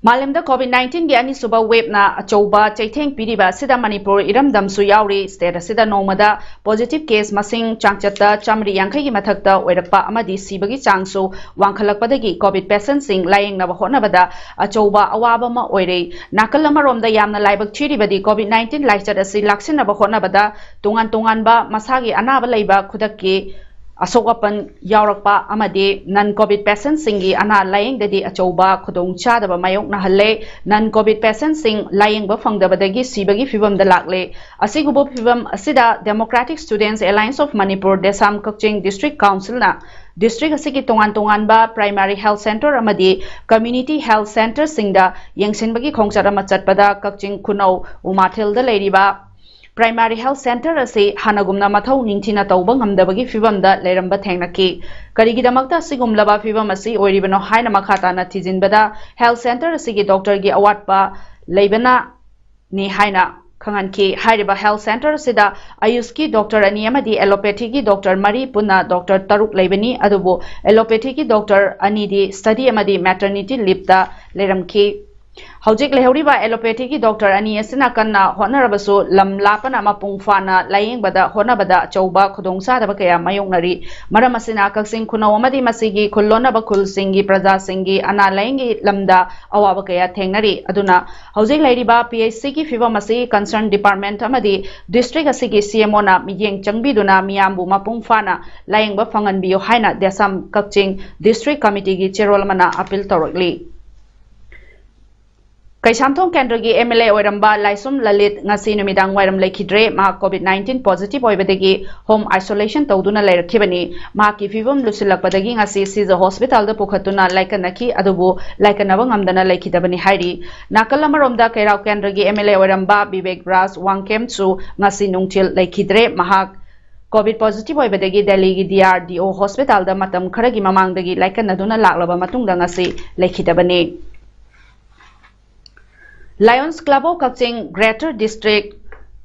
ꯃꯥꯂꯦꯝꯗ COVID nineteenꯒꯤ ꯑꯅꯤꯁꯨꯕ waveꯅ ꯑꯆꯧꯕ ꯆꯩꯊꯦꯡ ꯄꯤꯔꯤꯕ ꯑꯁꯤꯗ ꯃꯅꯤꯄꯨꯔ ꯏꯔꯝꯗꯝꯁꯨ ꯌꯥꯎꯔꯤ꯫ State ꯑꯁꯤꯗ ꯅꯣꯡꯃꯗ positive case ꯃꯁꯤꯡ ꯆꯥꯡꯆꯠꯇ ꯆꯥꯃꯔꯤ ꯌꯥꯡꯈꯩꯒꯤ ꯃꯊꯛꯇ ꯑꯣꯏꯔꯛꯄ ꯑꯃꯗꯤ ꯁꯤꯕꯒꯤ ꯆꯥꯡꯁꯨ ꯋꯥꯡꯈꯠꯂꯛꯄꯗꯒꯤ COVID patientꯁꯤꯡ ꯂꯥꯌꯦꯡꯅꯕ ꯍꯣꯠꯅꯕꯗ ꯑꯆꯧꯕ ꯑꯋꯥꯕ ꯑꯃ ꯑꯣꯏꯔꯦ꯫ ꯅꯥꯀꯜ ꯑꯃꯔꯣꯝꯗ ꯌꯥꯝꯅ ꯂꯥꯏꯕꯛ ꯊꯤꯔꯤꯕꯗꯤ COVID nineteen ꯂꯥꯏꯆꯠ ꯑꯁꯤ ꯂꯥꯛꯁꯤꯟꯅꯕ ꯍꯣꯠꯅꯕꯗ ꯇꯣꯉꯥꯟ ꯇꯣꯉꯥꯟꯕ ꯃꯁꯥꯒꯤ ꯑꯅꯥꯕ ꯂꯩꯕ ꯈꯨꯗꯛꯀꯤ ꯑꯁꯣꯛ ꯑꯄꯟ ꯌꯥꯎꯔꯛꯄ ꯑꯃꯗꯤ non COVID patientꯁꯤꯡꯒꯤ ꯑꯅꯥ ꯂꯥꯌꯦꯡꯗꯗꯤ ꯑꯆꯧꯕ ꯈꯨꯗꯣꯡꯆꯥꯗꯕ ꯃꯥꯌꯣꯛꯅꯍꯜꯂꯦ꯫ Non COVID patientꯁꯤꯡ ꯂꯥꯌꯦꯡꯕ ꯐꯪꯗꯕꯗꯒꯤ ꯁꯤꯕꯒꯤ ꯐꯤꯕꯝꯗ ꯂꯥꯛꯂꯦ꯫ ꯑꯁꯤꯒꯨꯝꯕ ꯐꯤꯕꯝ ꯑꯁꯤꯗ Democratic Students Alliance of Manipur, DESAM, Kakching District Councilꯅ district ꯑꯁꯤꯒꯤ ꯇꯣꯉꯥꯟ ꯇꯣꯉꯥꯟꯕ primary health centre ꯑꯃꯗꯤ community health centreꯁꯤꯡꯗ ꯌꯦꯡꯁꯤꯟꯕꯒꯤ ꯈꯣꯡꯆꯠ ꯑꯃ ꯆꯠꯄꯗ ꯀꯛꯆꯤꯡ ꯈꯨꯅꯧ ꯎꯃꯥꯊꯦꯜꯗ ꯂꯩꯔꯤꯕ primary health centre ꯑꯁꯤ ꯍꯥꯟꯅꯒꯨꯝꯅ ꯃꯊꯧ ꯅꯤꯡꯊꯤꯅ ꯇꯧꯕ ꯉꯝꯗꯕꯒꯤ ꯐꯤꯕꯝꯗ ꯂꯩꯔꯝꯕ ꯊꯦꯡꯅꯈꯤ꯫ ꯀꯔꯤꯒꯤꯗꯃꯛꯇ ꯑꯁꯤꯒꯨꯝꯂꯕ ꯐꯤꯕꯝ ꯑꯁꯤ ꯑꯣꯏꯔꯤꯕꯅꯣ ꯍꯥꯏꯅ ꯃꯈꯥ ꯇꯥꯅ ꯊꯤꯖꯤꯟꯕꯗ health centre ꯑꯁꯤꯒꯤ doctorꯒꯤ ꯑꯋꯥꯠꯄ ꯂꯩꯕꯅꯅꯤ ꯍꯥꯏꯅ ꯈꯪꯍꯟꯈꯤ꯫ ꯍꯥꯏꯔꯤꯕ health centre ꯑꯁꯤꯗ ꯑꯌꯨꯁꯀꯤ doctor ꯑꯅꯤ ꯑꯃꯗꯤ allopathyꯒꯤ doctor ꯃꯔꯤ, ꯄꯨꯟꯅ doctor ꯇꯔꯨꯛ ꯂꯩꯕꯅꯤ꯫ ꯑꯗꯨꯕꯨ allopathyꯒꯤ doctor ꯑꯅꯤꯗꯤ study ꯑꯃꯗꯤ maternity leaveꯇ ꯂꯩꯔꯝꯈꯤ꯫ ꯍꯧꯖꯤꯛ ꯂꯩꯍꯧꯔꯤꯕ allopathyꯒꯤ doctor ꯑꯅꯤ ꯑꯁꯤꯅ ꯀꯟꯅ ꯍꯣꯠꯅꯔꯕꯁꯨ ꯂꯝ ꯂꯥꯞꯄꯅ ꯃꯄꯨꯡ ꯐꯥꯅ ꯂꯥꯌꯦꯡꯕꯗ ꯍꯣꯠꯅꯕꯗ ꯑꯆꯧꯕ ꯈꯨꯗꯣꯡꯆꯥꯗꯕ ꯀꯌꯥ ꯃꯥꯌꯣꯛꯅꯔꯤ꯫ ꯃꯔꯝ ꯑꯁꯤꯅ ꯀꯛꯆꯤꯡ ꯈꯨꯅꯧ ꯑꯃꯗꯤ ꯃꯁꯤꯒꯤ ꯈꯨꯜꯂꯣꯟꯅꯕ ꯈꯨꯜꯁꯤꯡꯒꯤ ꯄ꯭ꯔꯖꯥꯁꯤꯡꯒꯤ ꯑꯅꯥ ꯂꯥꯌꯦꯡꯒꯤ ꯂꯝꯗ ꯑꯋꯥꯕ ꯀꯌꯥ ꯊꯦꯡꯅꯔꯤ꯫ ꯑꯗꯨꯅ ꯍꯧꯖꯤꯛ ꯂꯩꯔꯤꯕ PHCꯒꯤ ꯐꯤꯕꯝ ꯑꯁꯤ concern department ꯑꯃꯗꯤ district ꯑꯁꯤꯒꯤ CMOꯅ ꯃꯤꯠꯌꯦꯡ ꯆꯪꯕꯤꯗꯨꯅ ꯃꯤꯌꯥꯝꯕꯨ ꯃꯄꯨꯡ ꯐꯥꯅ ꯂꯥꯌꯦꯡꯕ ꯐꯪꯍꯟꯕꯤꯌꯨ ꯍꯥꯏꯅ ꯗꯦꯁꯥꯝ ꯀꯛꯆꯤꯡ district committeeꯒꯤ ꯆꯦꯔꯣꯜ ꯑꯃꯅ appeal ꯇꯧꯔꯛꯂꯤ꯫ ꯀꯩꯁꯥꯝꯊꯣꯡ ꯀꯦꯟꯗ꯭ꯔꯒꯤ MLA ꯑꯣꯏꯔꯝꯕ ꯂꯥꯏꯁ꯭ꯔꯝ ꯂꯂꯤꯠ ꯉꯁꯤ ꯅꯨꯃꯤꯗꯥꯡ ꯋꯥꯏꯔꯝ ꯂꯩꯈꯤꯗ꯭ꯔꯦ꯫ ꯃꯍꯥꯛ COVID nineteen positive ꯑꯣꯏꯕꯗꯒꯤ home isolation ꯇꯧꯗꯨꯅ ꯂꯩꯔꯛꯈꯤꯕꯅꯤ꯫ ꯃꯍꯥꯛꯀꯤ ꯐꯤꯕꯝ ꯂꯨꯁꯤꯜꯂꯛꯄꯗꯒꯤ ꯉꯁꯤ ꯁꯤꯖ hospitalꯗ ꯄꯨꯈꯠꯇꯨꯅ ꯂꯥꯏꯀꯠꯅꯈꯤ, ꯑꯗꯨꯕꯨ ꯂꯥꯏꯀꯠꯅꯕ ꯉꯝꯗꯅ ꯂꯩꯈꯤꯗꯕꯅꯤ ꯍꯥꯏꯔꯤ꯫ ꯅꯥꯀꯜ ꯑꯃꯔꯣꯝꯗ ꯀꯩꯔꯥꯎ ꯀꯦꯟꯗ꯭ꯔꯒꯤ MLA ꯑꯣꯏꯔꯝꯕ ꯕꯤꯕꯦꯛ ꯔꯥꯖ ꯋꯥꯡꯈꯦꯝꯁꯨ ꯉꯁꯤ ꯅꯨꯡꯊꯤꯜ ꯂꯩꯈꯤꯗ꯭ꯔꯦ꯫ ꯃꯍꯥꯛ COVID positive ꯑꯣꯏꯕꯗꯒꯤ ꯗꯦꯜꯂꯤꯒꯤ DRDO hospitalꯗ ꯃꯇꯝ ꯈꯔꯒꯤ ꯃꯃꯥꯡꯗꯒꯤ ꯂꯥꯏꯀꯠꯅꯗꯨꯅ ꯂꯥꯛꯂꯕ ꯃꯇꯨꯡꯗ ꯉꯁꯤ ꯂꯩꯈꯤꯗꯕꯅꯤ꯫ Lions Club of Kakching Greater District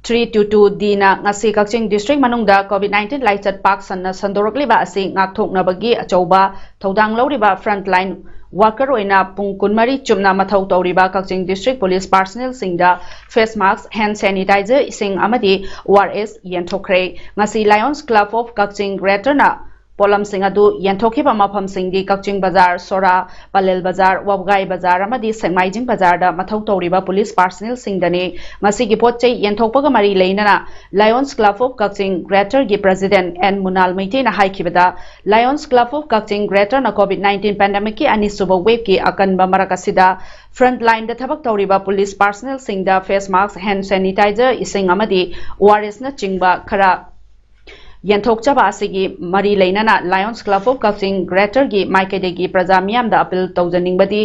three two two Dꯅ ꯉꯁꯤ ꯀꯛꯆꯤꯡ district ꯃꯅꯨꯡꯗ COVID nineteen ꯂꯥꯏꯆꯠ ꯄꯥꯛ ꯁꯟꯅ ꯁꯟꯗꯣꯔꯛꯂꯤꯕ ꯑꯁꯤ ꯉꯥꯛꯊꯣꯛꯅꯕꯒꯤ ꯑꯆꯧꯕ ꯊꯧꯗꯥꯡ ꯂꯧꯔꯤꯕ frontline worker ꯑꯣꯏꯅ ꯄꯨꯡ ꯀꯨꯟꯃꯔꯤ ꯆꯨꯞꯅ ꯃꯊꯧ ꯇꯧꯔꯤꯕ ꯀꯛꯆꯤꯡ district police personnelꯁꯤꯡꯗ face mask, hand sanitizer, ꯏꯁꯤꯡ ꯑꯃꯗꯤ ORS ꯌꯦꯟꯊꯣꯛꯈ꯭ꯔꯦ꯫ ꯉꯁꯤ Lions Club of Kakching Greaterꯅ ꯄꯣꯠꯂꯝꯁꯤꯡ ꯑꯗꯨ ꯌꯦꯟꯊꯣꯛꯈꯤꯕ ꯃꯐꯝꯁꯤꯡꯗꯤ ꯀꯛꯆꯤꯡ ꯕꯖꯥꯔ, ꯁꯣꯔꯥ, ꯄꯂꯦꯜ ꯕꯖꯥꯔ, ꯋꯥꯕꯒꯥꯏ ꯕꯖꯥꯔ ꯑꯃꯗꯤ ꯁꯦꯛꯃꯥꯏꯖꯤꯡ ꯕꯖꯥꯔꯗ ꯃꯊꯧ ꯇꯧꯔꯤꯕ police personnelꯁꯤꯡꯗꯅꯤ꯫ ꯃꯁꯤꯒꯤ ꯄꯣꯠ ꯆꯩ ꯌꯦꯟꯊꯣꯛꯄꯒ ꯃꯔꯤ ꯂꯩꯅꯅ Lions Club of Kakching Greaterꯒꯤ president ꯑꯦꯟ ꯃꯨꯅꯥꯜ ꯃꯩꯇꯩꯅ ꯍꯥꯏꯈꯤꯕꯗ, Lions Club of Kakching Greaterꯅ COVID nineteen pandemicꯀꯤ ꯑꯅꯤꯁꯨꯕ waveꯀꯤ ꯑꯀꯟꯕ ꯃꯔꯛ ꯑꯁꯤꯗ frontlineꯗ ꯊꯕꯛ ꯇꯧꯔꯤꯕ police personnelꯁꯤꯡꯗ face mask, hand sanitizer, ꯏꯁꯤꯡ ꯑꯃꯗꯤ ORSꯅꯆꯤꯡꯕ ꯈꯔ ꯌꯦꯟꯊꯣꯛꯆꯕ ꯑꯁꯤꯒꯤ ꯃꯔꯤ ꯂꯩꯅꯅ Lions Club of Kakching Greaterꯒꯤ ꯃꯥꯏꯀꯩꯗꯒꯤ ꯄ꯭ꯔꯖꯥ ꯃꯤꯌꯥꯝꯗ appeal ꯇꯧꯖꯅꯤꯡꯕꯗꯤ,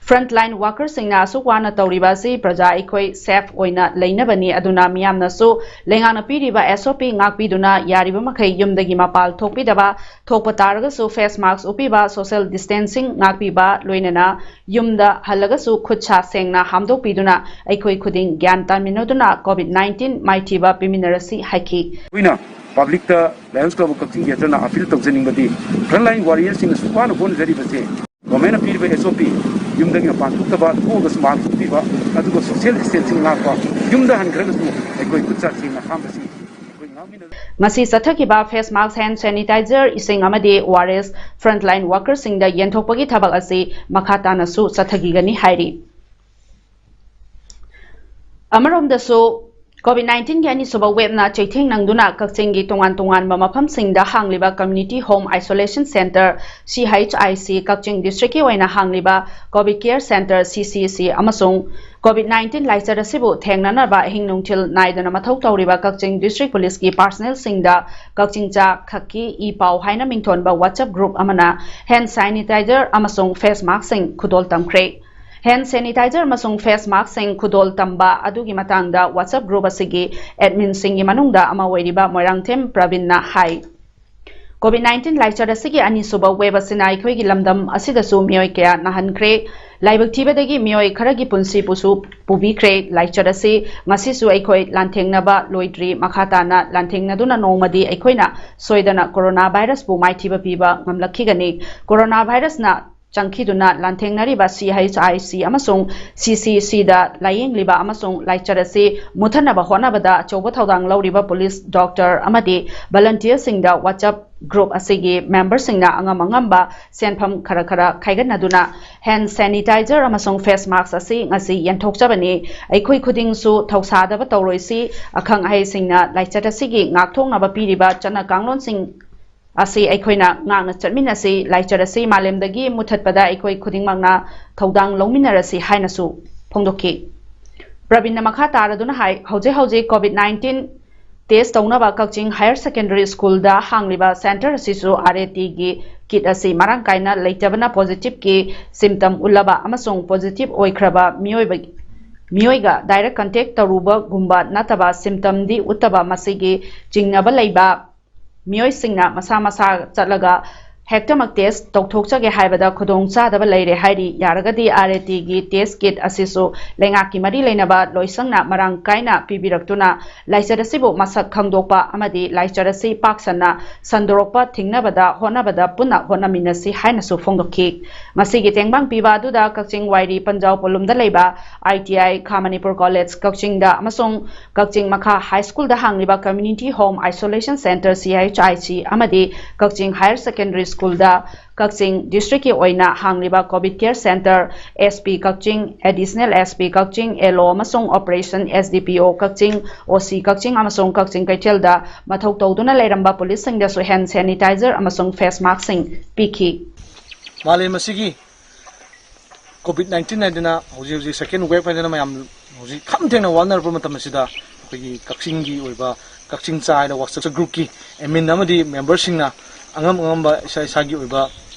frontline workerꯁꯤꯡꯅ ꯑꯁꯨꯛ ꯋꯥꯅ ꯇꯧꯔꯤꯕ ꯑꯁꯤ ꯄ꯭ꯔꯖꯥ ꯑꯩꯈꯣꯏ safe ꯑꯣꯏꯅ ꯂꯩꯅꯕꯅꯤ꯫ ꯑꯗꯨꯅ ꯃꯤꯌꯥꯝꯅꯁꯨ ꯂꯩꯉꯥꯛꯅ ꯄꯤꯔꯤꯕ SOP ꯉꯥꯛꯄꯤꯗꯨꯅ ꯌꯥꯔꯤꯕ ꯃꯈꯩ ꯌꯨꯝꯗꯒꯤ ꯃꯄꯥꯜ ꯊꯣꯛꯄꯤꯗꯕ, ꯊꯣꯛꯄ ꯇꯥꯔꯒꯁꯨ face mask ꯎꯞꯄꯤꯕ, social distancing ꯉꯥꯛꯄꯤꯕ, ꯂꯣꯏꯅꯅ ꯌꯨꯝꯗ ꯍꯜꯂꯒꯁꯨ ꯈꯨꯠ ꯁꯥ ꯁꯦꯡꯅ ꯍꯥꯝꯗꯣꯛꯄꯤꯗꯨꯅ ꯑꯩꯈꯣꯏ ꯈꯨꯗꯤꯡ ꯒ꯭ꯌꯥꯟ ꯇꯥꯃꯤꯟꯅꯗꯨꯅ COVID nineteen ꯃꯥꯏꯊꯤꯕ ꯄꯤꯃꯤꯟꯅꯔꯁꯤ ꯍꯥꯏꯈꯤ꯫ ꯑꯩꯈꯣꯏꯅ publicꯇ Lions Club of Kakching Greaterꯅ appeal ꯇꯧꯖꯅꯤꯡꯕꯗꯤ, frontline warriorꯁꯤꯡꯅ ꯑꯁꯨꯛ ꯋꯥꯅ ꯍꯣꯠꯅꯖꯔꯤꯕꯁꯦ, governmentꯅ ꯄꯤꯔꯤꯕ SOP ꯌꯨꯝꯗꯒꯤ ꯃꯄꯥꯟ ꯊꯣꯛꯇꯕ, ꯊꯣꯛꯑꯒꯁꯨ ꯃꯥꯁꯛ ꯎꯞꯄꯤꯕ, ꯑꯗꯨꯒ social distancing ꯉꯥꯛꯄ, ꯌꯨꯝꯗ ꯍꯟꯈ꯭ꯔꯒꯁꯨ ꯑꯩꯈꯣꯏ ꯈꯨꯠ ꯁꯥ ꯁꯦꯡꯅ ꯍꯥꯝꯕꯁꯤ ꯑꯩꯈꯣꯏ ꯉꯥꯛꯃꯤꯟꯅ- ꯉꯁꯤ ꯆꯠꯊꯈꯤꯕ face mask, hand sanitizer, ꯏꯁꯤꯡ ꯑꯃꯗꯤ O R S frontline workerꯁꯤꯡꯗ ꯌꯦꯟꯊꯣꯛꯄꯒꯤ ꯊꯕꯛ ꯑꯁꯤ ꯃꯈꯥ ꯇꯥꯅꯁꯨ ꯆꯠꯊꯈꯤꯒꯅꯤ ꯍꯥꯏꯔꯤ꯫ ꯑꯃꯔꯣꯝꯗꯁꯨ COVID nineteenꯒꯤ ꯑꯅꯤꯁꯨꯕ waveꯅ ꯆꯩꯊꯦꯡ ꯅꯪꯗꯨꯅ ꯀꯛꯆꯤꯡꯒꯤ ꯇꯣꯉꯥꯟ ꯇꯣꯉꯥꯟꯕ ꯃꯐꯝꯁꯤꯡꯗ ꯍꯥꯡꯂꯤꯕ community home isolation centre, C H I C, ꯀꯛꯆꯤꯡ districtꯀꯤ ꯑꯣꯏꯅ ꯍꯥꯡꯂꯤꯕ COVID care centre, C C C, ꯑꯃꯁꯨꯡ COVID nineteen ꯂꯥꯏꯆꯠ ꯑꯁꯤꯕꯨ ꯊꯦꯡꯅꯅꯕ ꯑꯍꯤꯡ ꯅꯨꯡꯊꯤꯜ ꯅꯥꯏꯗꯅ ꯃꯊꯧ ꯇꯧꯔꯤꯕ ꯀꯛꯆꯤꯡ district policeꯀꯤ personnelꯁꯤꯡꯗ ꯀꯛꯆꯤꯡ ꯆꯥ ꯈꯛꯀꯤ ꯏ ꯄꯥꯎ ꯍꯥꯏꯅ ꯃꯤꯡꯊꯣꯟꯕ WhatsApp group ꯑꯃꯅ hand sanitizer ꯑꯃꯁꯨꯡ face maskꯁꯤꯡ ꯈꯨꯗꯣꯜ ꯇꯝꯈ꯭ꯔꯦ꯫ Hand sanitizer ꯑꯃꯁꯨꯡ face maskꯁꯤꯡ ꯈꯨꯗꯣꯜ ꯇꯝꯕ ꯑꯗꯨꯒꯤ ꯃꯇꯥꯡꯗ WhatsApp group ꯑꯁꯤꯒꯤ adminꯁꯤꯡꯒꯤ ꯃꯅꯨꯡꯗ ꯑꯃ ꯑꯣꯏꯔꯤꯕ ꯃꯣꯏꯔꯥꯡꯊꯦꯝ ꯄ꯭ꯔꯕꯤꯟꯅ ꯍꯥꯏ꯫ COVID nineteen ꯂꯥꯏꯆꯠ ꯑꯁꯤꯒꯤ ꯑꯅꯤꯁꯨꯕ wave ꯑꯁꯤꯅ ꯑꯩꯈꯣꯏꯒꯤ ꯂꯝꯗꯝ ꯑꯁꯤꯗꯁꯨ ꯃꯤꯑꯣꯏ ꯀꯌꯥ ꯅꯥꯍꯟꯈ꯭ꯔꯦ꯫ ꯂꯥꯏꯕꯛ ꯊꯤꯕꯗꯒꯤ ꯃꯤꯑꯣꯏ ꯈꯔꯒꯤ ꯄꯨꯟꯁꯤꯕꯨꯁꯨ ꯄꯨꯕꯤꯈ꯭ꯔꯦ꯫ ꯂꯥꯏꯆꯠ ꯑꯁꯤ ꯉꯁꯤꯁꯨ ꯑꯩꯈꯣꯏ ꯂꯥꯟꯊꯦꯡꯅꯕ ꯂꯣꯏꯗ꯭ꯔꯤ꯫ ꯃꯈꯥ ꯇꯥꯅ ꯂꯥꯟꯊꯦꯡꯅꯗꯨꯅ ꯅꯣꯡꯃꯗꯤ ꯑꯩꯈꯣꯏꯅ ꯁꯣꯏꯗꯅ corona virusꯄꯨ ꯃꯥꯏꯊꯤꯕ ꯄꯤꯕ ꯉꯝꯂꯛꯈꯤꯒꯅꯤ꯫ Corona virusꯅ ꯆꯪꯈꯤꯗꯨꯅ ꯂꯥꯟꯊꯦꯡꯅꯔꯤꯕ C H I C ꯑꯃꯁꯨꯡ C C Cꯗ ꯂꯥꯌꯦꯡꯂꯤꯕ ꯑꯃꯁꯨꯡ ꯂꯥꯏꯆꯠ ꯑꯁꯤ ꯃꯨꯊꯠꯅꯕ ꯍꯣꯠꯅꯕꯗ ꯑꯆꯧꯕ ꯊꯧꯗꯥꯡ ꯂꯧꯔꯤꯕ police, doctor ꯑꯃꯗꯤ volunteerꯁꯤꯡꯗ WhatsApp group ꯑꯁꯤꯒꯤ memberꯁꯤꯡꯅ ꯑꯉꯝ ꯑꯉꯝꯕ ꯁꯦꯟꯐꯝ ꯈꯔ ꯈꯔ ꯈꯥꯏꯒꯠꯅꯗꯨꯅ hand sanitizer ꯑꯃꯁꯨꯡ face mask ꯑꯁꯤ ꯉꯁꯤ ꯌꯦꯟꯊꯣꯛꯆꯕꯅꯤ꯫ ꯑꯩꯈꯣꯏ ꯈꯨꯗꯤꯡꯁꯨ ꯊꯧꯁꯥꯗꯕ ꯇꯧꯔꯣꯏꯁꯤ꯫ ꯑꯈꯪ ꯑꯍꯩꯁꯤꯡꯅ ꯂꯥꯏꯆꯠ ꯑꯁꯤꯒꯤ ꯉꯥꯛꯊꯣꯛꯅꯕ ꯄꯤꯔꯤꯕ ꯆꯠꯅ ꯀꯥꯡꯂꯣꯟꯁꯤꯡ ꯑꯁꯤ ꯑꯩꯈꯣꯏꯅ ꯉꯥꯛꯅ ꯆꯠꯃꯤꯟꯅꯁꯤ꯫ ꯂꯥꯏꯆꯠ ꯑꯁꯤ ꯃꯥꯂꯦꯝꯗꯒꯤ ꯃꯨꯊꯠꯄꯗ ꯑꯩꯈꯣꯏ ꯈꯨꯗꯤꯡꯃꯛꯅ ꯊꯧꯗꯥꯡ ꯂꯧꯃꯤꯟꯅꯔꯁꯤ ꯍꯥꯏꯅꯁꯨ ꯐꯣꯡꯗꯣꯛꯈꯤ꯫ ꯄ꯭ꯔꯕꯤꯟꯅ ꯃꯈꯥ ꯇꯥꯔꯗꯨꯅ ꯍꯥꯏ, ꯍꯧꯖꯤꯛ ꯍꯧꯖꯤꯛ COVID nineteen test ꯇꯧꯅꯕ ꯀꯛꯆꯤꯡ Higher Secondary Schoolꯗ ꯍꯥꯡꯂꯤꯕ centre ꯑꯁꯤꯁꯨ R A Tꯒꯤ kit ꯑꯁꯤ ꯃꯔꯥꯡ ꯀꯥꯏꯅ ꯂꯩꯇꯕꯅ positiveꯀꯤ symptom ꯎꯠꯂꯕ ꯑꯃꯁꯨꯡ positive ꯑꯣꯏꯈ꯭ꯔꯕ ꯃꯤꯑꯣꯏꯕ, ꯃꯤꯑꯣꯏꯒ direct contact ꯇꯧꯔꯨꯕꯒꯨꯝꯕ ꯅꯠꯇꯕ symptomꯗꯤ ꯎꯠꯇꯕ ꯃꯁꯤꯒꯤ ꯆꯤꯡꯅꯕ ꯂꯩꯕ ꯃꯤꯑꯣꯏꯁꯤꯡꯅ ꯃꯁꯥ ꯃꯁꯥ ꯆꯠꯂꯒ ꯍꯦꯛꯇꯃꯛ test ꯇꯧꯊꯣꯛꯆꯒꯦ ꯍꯥꯏꯕꯗ ꯈꯨꯗꯣꯡ ꯆꯥꯗꯕ ꯂꯩꯔꯦ ꯍꯥꯏꯔꯤ꯫ ꯌꯥꯔꯒꯗꯤ R A T ꯒꯤ test kit ꯑꯁꯤꯁꯨ ꯂꯩꯉꯥꯛꯀꯤ ꯃꯔꯤ ꯂꯩꯅꯕ ꯂꯣꯏꯁꯪꯅ ꯃꯔꯥꯡ ꯀꯥꯏꯅ ꯄꯤꯕꯤꯔꯛꯇꯨꯅ ꯂꯥꯏꯆꯠ ꯑꯁꯤꯕꯨ ꯃꯁꯛ ꯈꯪꯗꯣꯛꯄ ꯑꯃꯗꯤ ꯂꯥꯏꯆꯠ ꯑꯁꯤ ꯄꯥꯛ ꯁꯟꯅ ꯁꯟꯗꯣꯔꯛꯄ ꯊꯤꯡꯅꯕꯗ ꯍꯣꯠꯅꯕꯗ ꯄꯨꯟꯅ ꯍꯣꯠꯅꯃꯤꯟꯅꯁꯤ ꯍꯥꯏꯅꯁꯨ ꯐꯣꯡꯗꯣꯛꯈꯤ꯫ ꯃꯁꯤꯒꯤ ꯇꯦꯡꯕꯥꯡ ꯄꯤꯕ ꯑꯗꯨꯗ ꯀꯛꯆꯤꯡ ꯋꯥꯏꯔꯤ ꯄꯟꯖꯥꯎ ꯄꯣꯂꯨꯝꯗ ꯂꯩꯕ I T I, ꯈꯥ ꯃꯅꯤꯄꯨꯔ ꯀꯣꯂꯦꯖ ꯀꯛꯆꯤꯡꯗ ꯑꯃꯁꯨꯡ ꯀꯛꯆꯤꯡ ꯃꯈꯥ ꯍꯥꯏ ꯁ꯭ꯀꯨꯜꯗ ꯍꯥꯡꯂꯤꯕ Community Home Isolation Center, C H I C, ꯑꯃꯗꯤ ꯀꯛꯆꯤꯡ ꯍꯥꯌꯔ ꯁꯦꯀꯦꯟꯗꯔꯤ ꯁ꯭ꯀꯨꯜꯗ ꯀꯛꯆꯤꯡ ꯗꯤꯁꯇ꯭ꯔꯤꯛꯀꯤ ꯑꯣꯏꯅ ꯍꯥꯡꯂꯤꯕ COVID Care Center, S P ꯀꯛꯆꯤꯡ, Additional S P ꯀꯛꯆꯤꯡ, L O ꯑꯃꯁꯨꯡ Operation S D P O ꯀꯛꯆꯤꯡ, O C ꯀꯛꯆꯤꯡ ꯑꯃꯁꯨꯡ ꯀꯛꯆꯤꯡ ꯀꯩꯊꯦꯜꯗ ꯃꯊꯧ ꯇꯧꯗꯨꯅ ꯂꯩꯔꯝꯕ ꯄꯨꯂꯤꯁꯁꯤꯡꯗꯁꯨ hand sanitizer ꯑꯃꯁꯨꯡ face mask ꯁꯤꯡ ꯄꯤꯈꯤ꯫ ꯃꯥꯂꯦꯝ ꯑꯁꯤꯒꯤ COVID nineteen ꯍꯥꯏꯗꯅ ꯍꯧꯖꯤꯛ ꯍꯧꯖꯤꯛ second wave ꯍꯥꯏꯗꯅ ꯃꯌꯥꯝ ꯍꯧꯖꯤꯛ ꯈꯝ ꯊꯦꯡꯅ ꯋꯥꯅꯔꯛꯄ ꯃꯇꯝ ꯑꯁꯤꯗ ꯑꯩꯈꯣꯏꯒꯤ ꯀꯛꯆꯤꯡꯒꯤ ꯑꯣꯏꯕ ꯀꯛꯆꯤꯡ ꯆꯥ ꯍꯥꯏꯅ WhatsApp groupꯀꯤ admin ꯑꯃꯗꯤ memberꯁꯤꯡꯅ ꯑꯉꯝ ꯑꯉꯝꯕ ꯏꯁꯥ ꯏꯁꯥꯒꯤ ꯑꯣꯏꯕ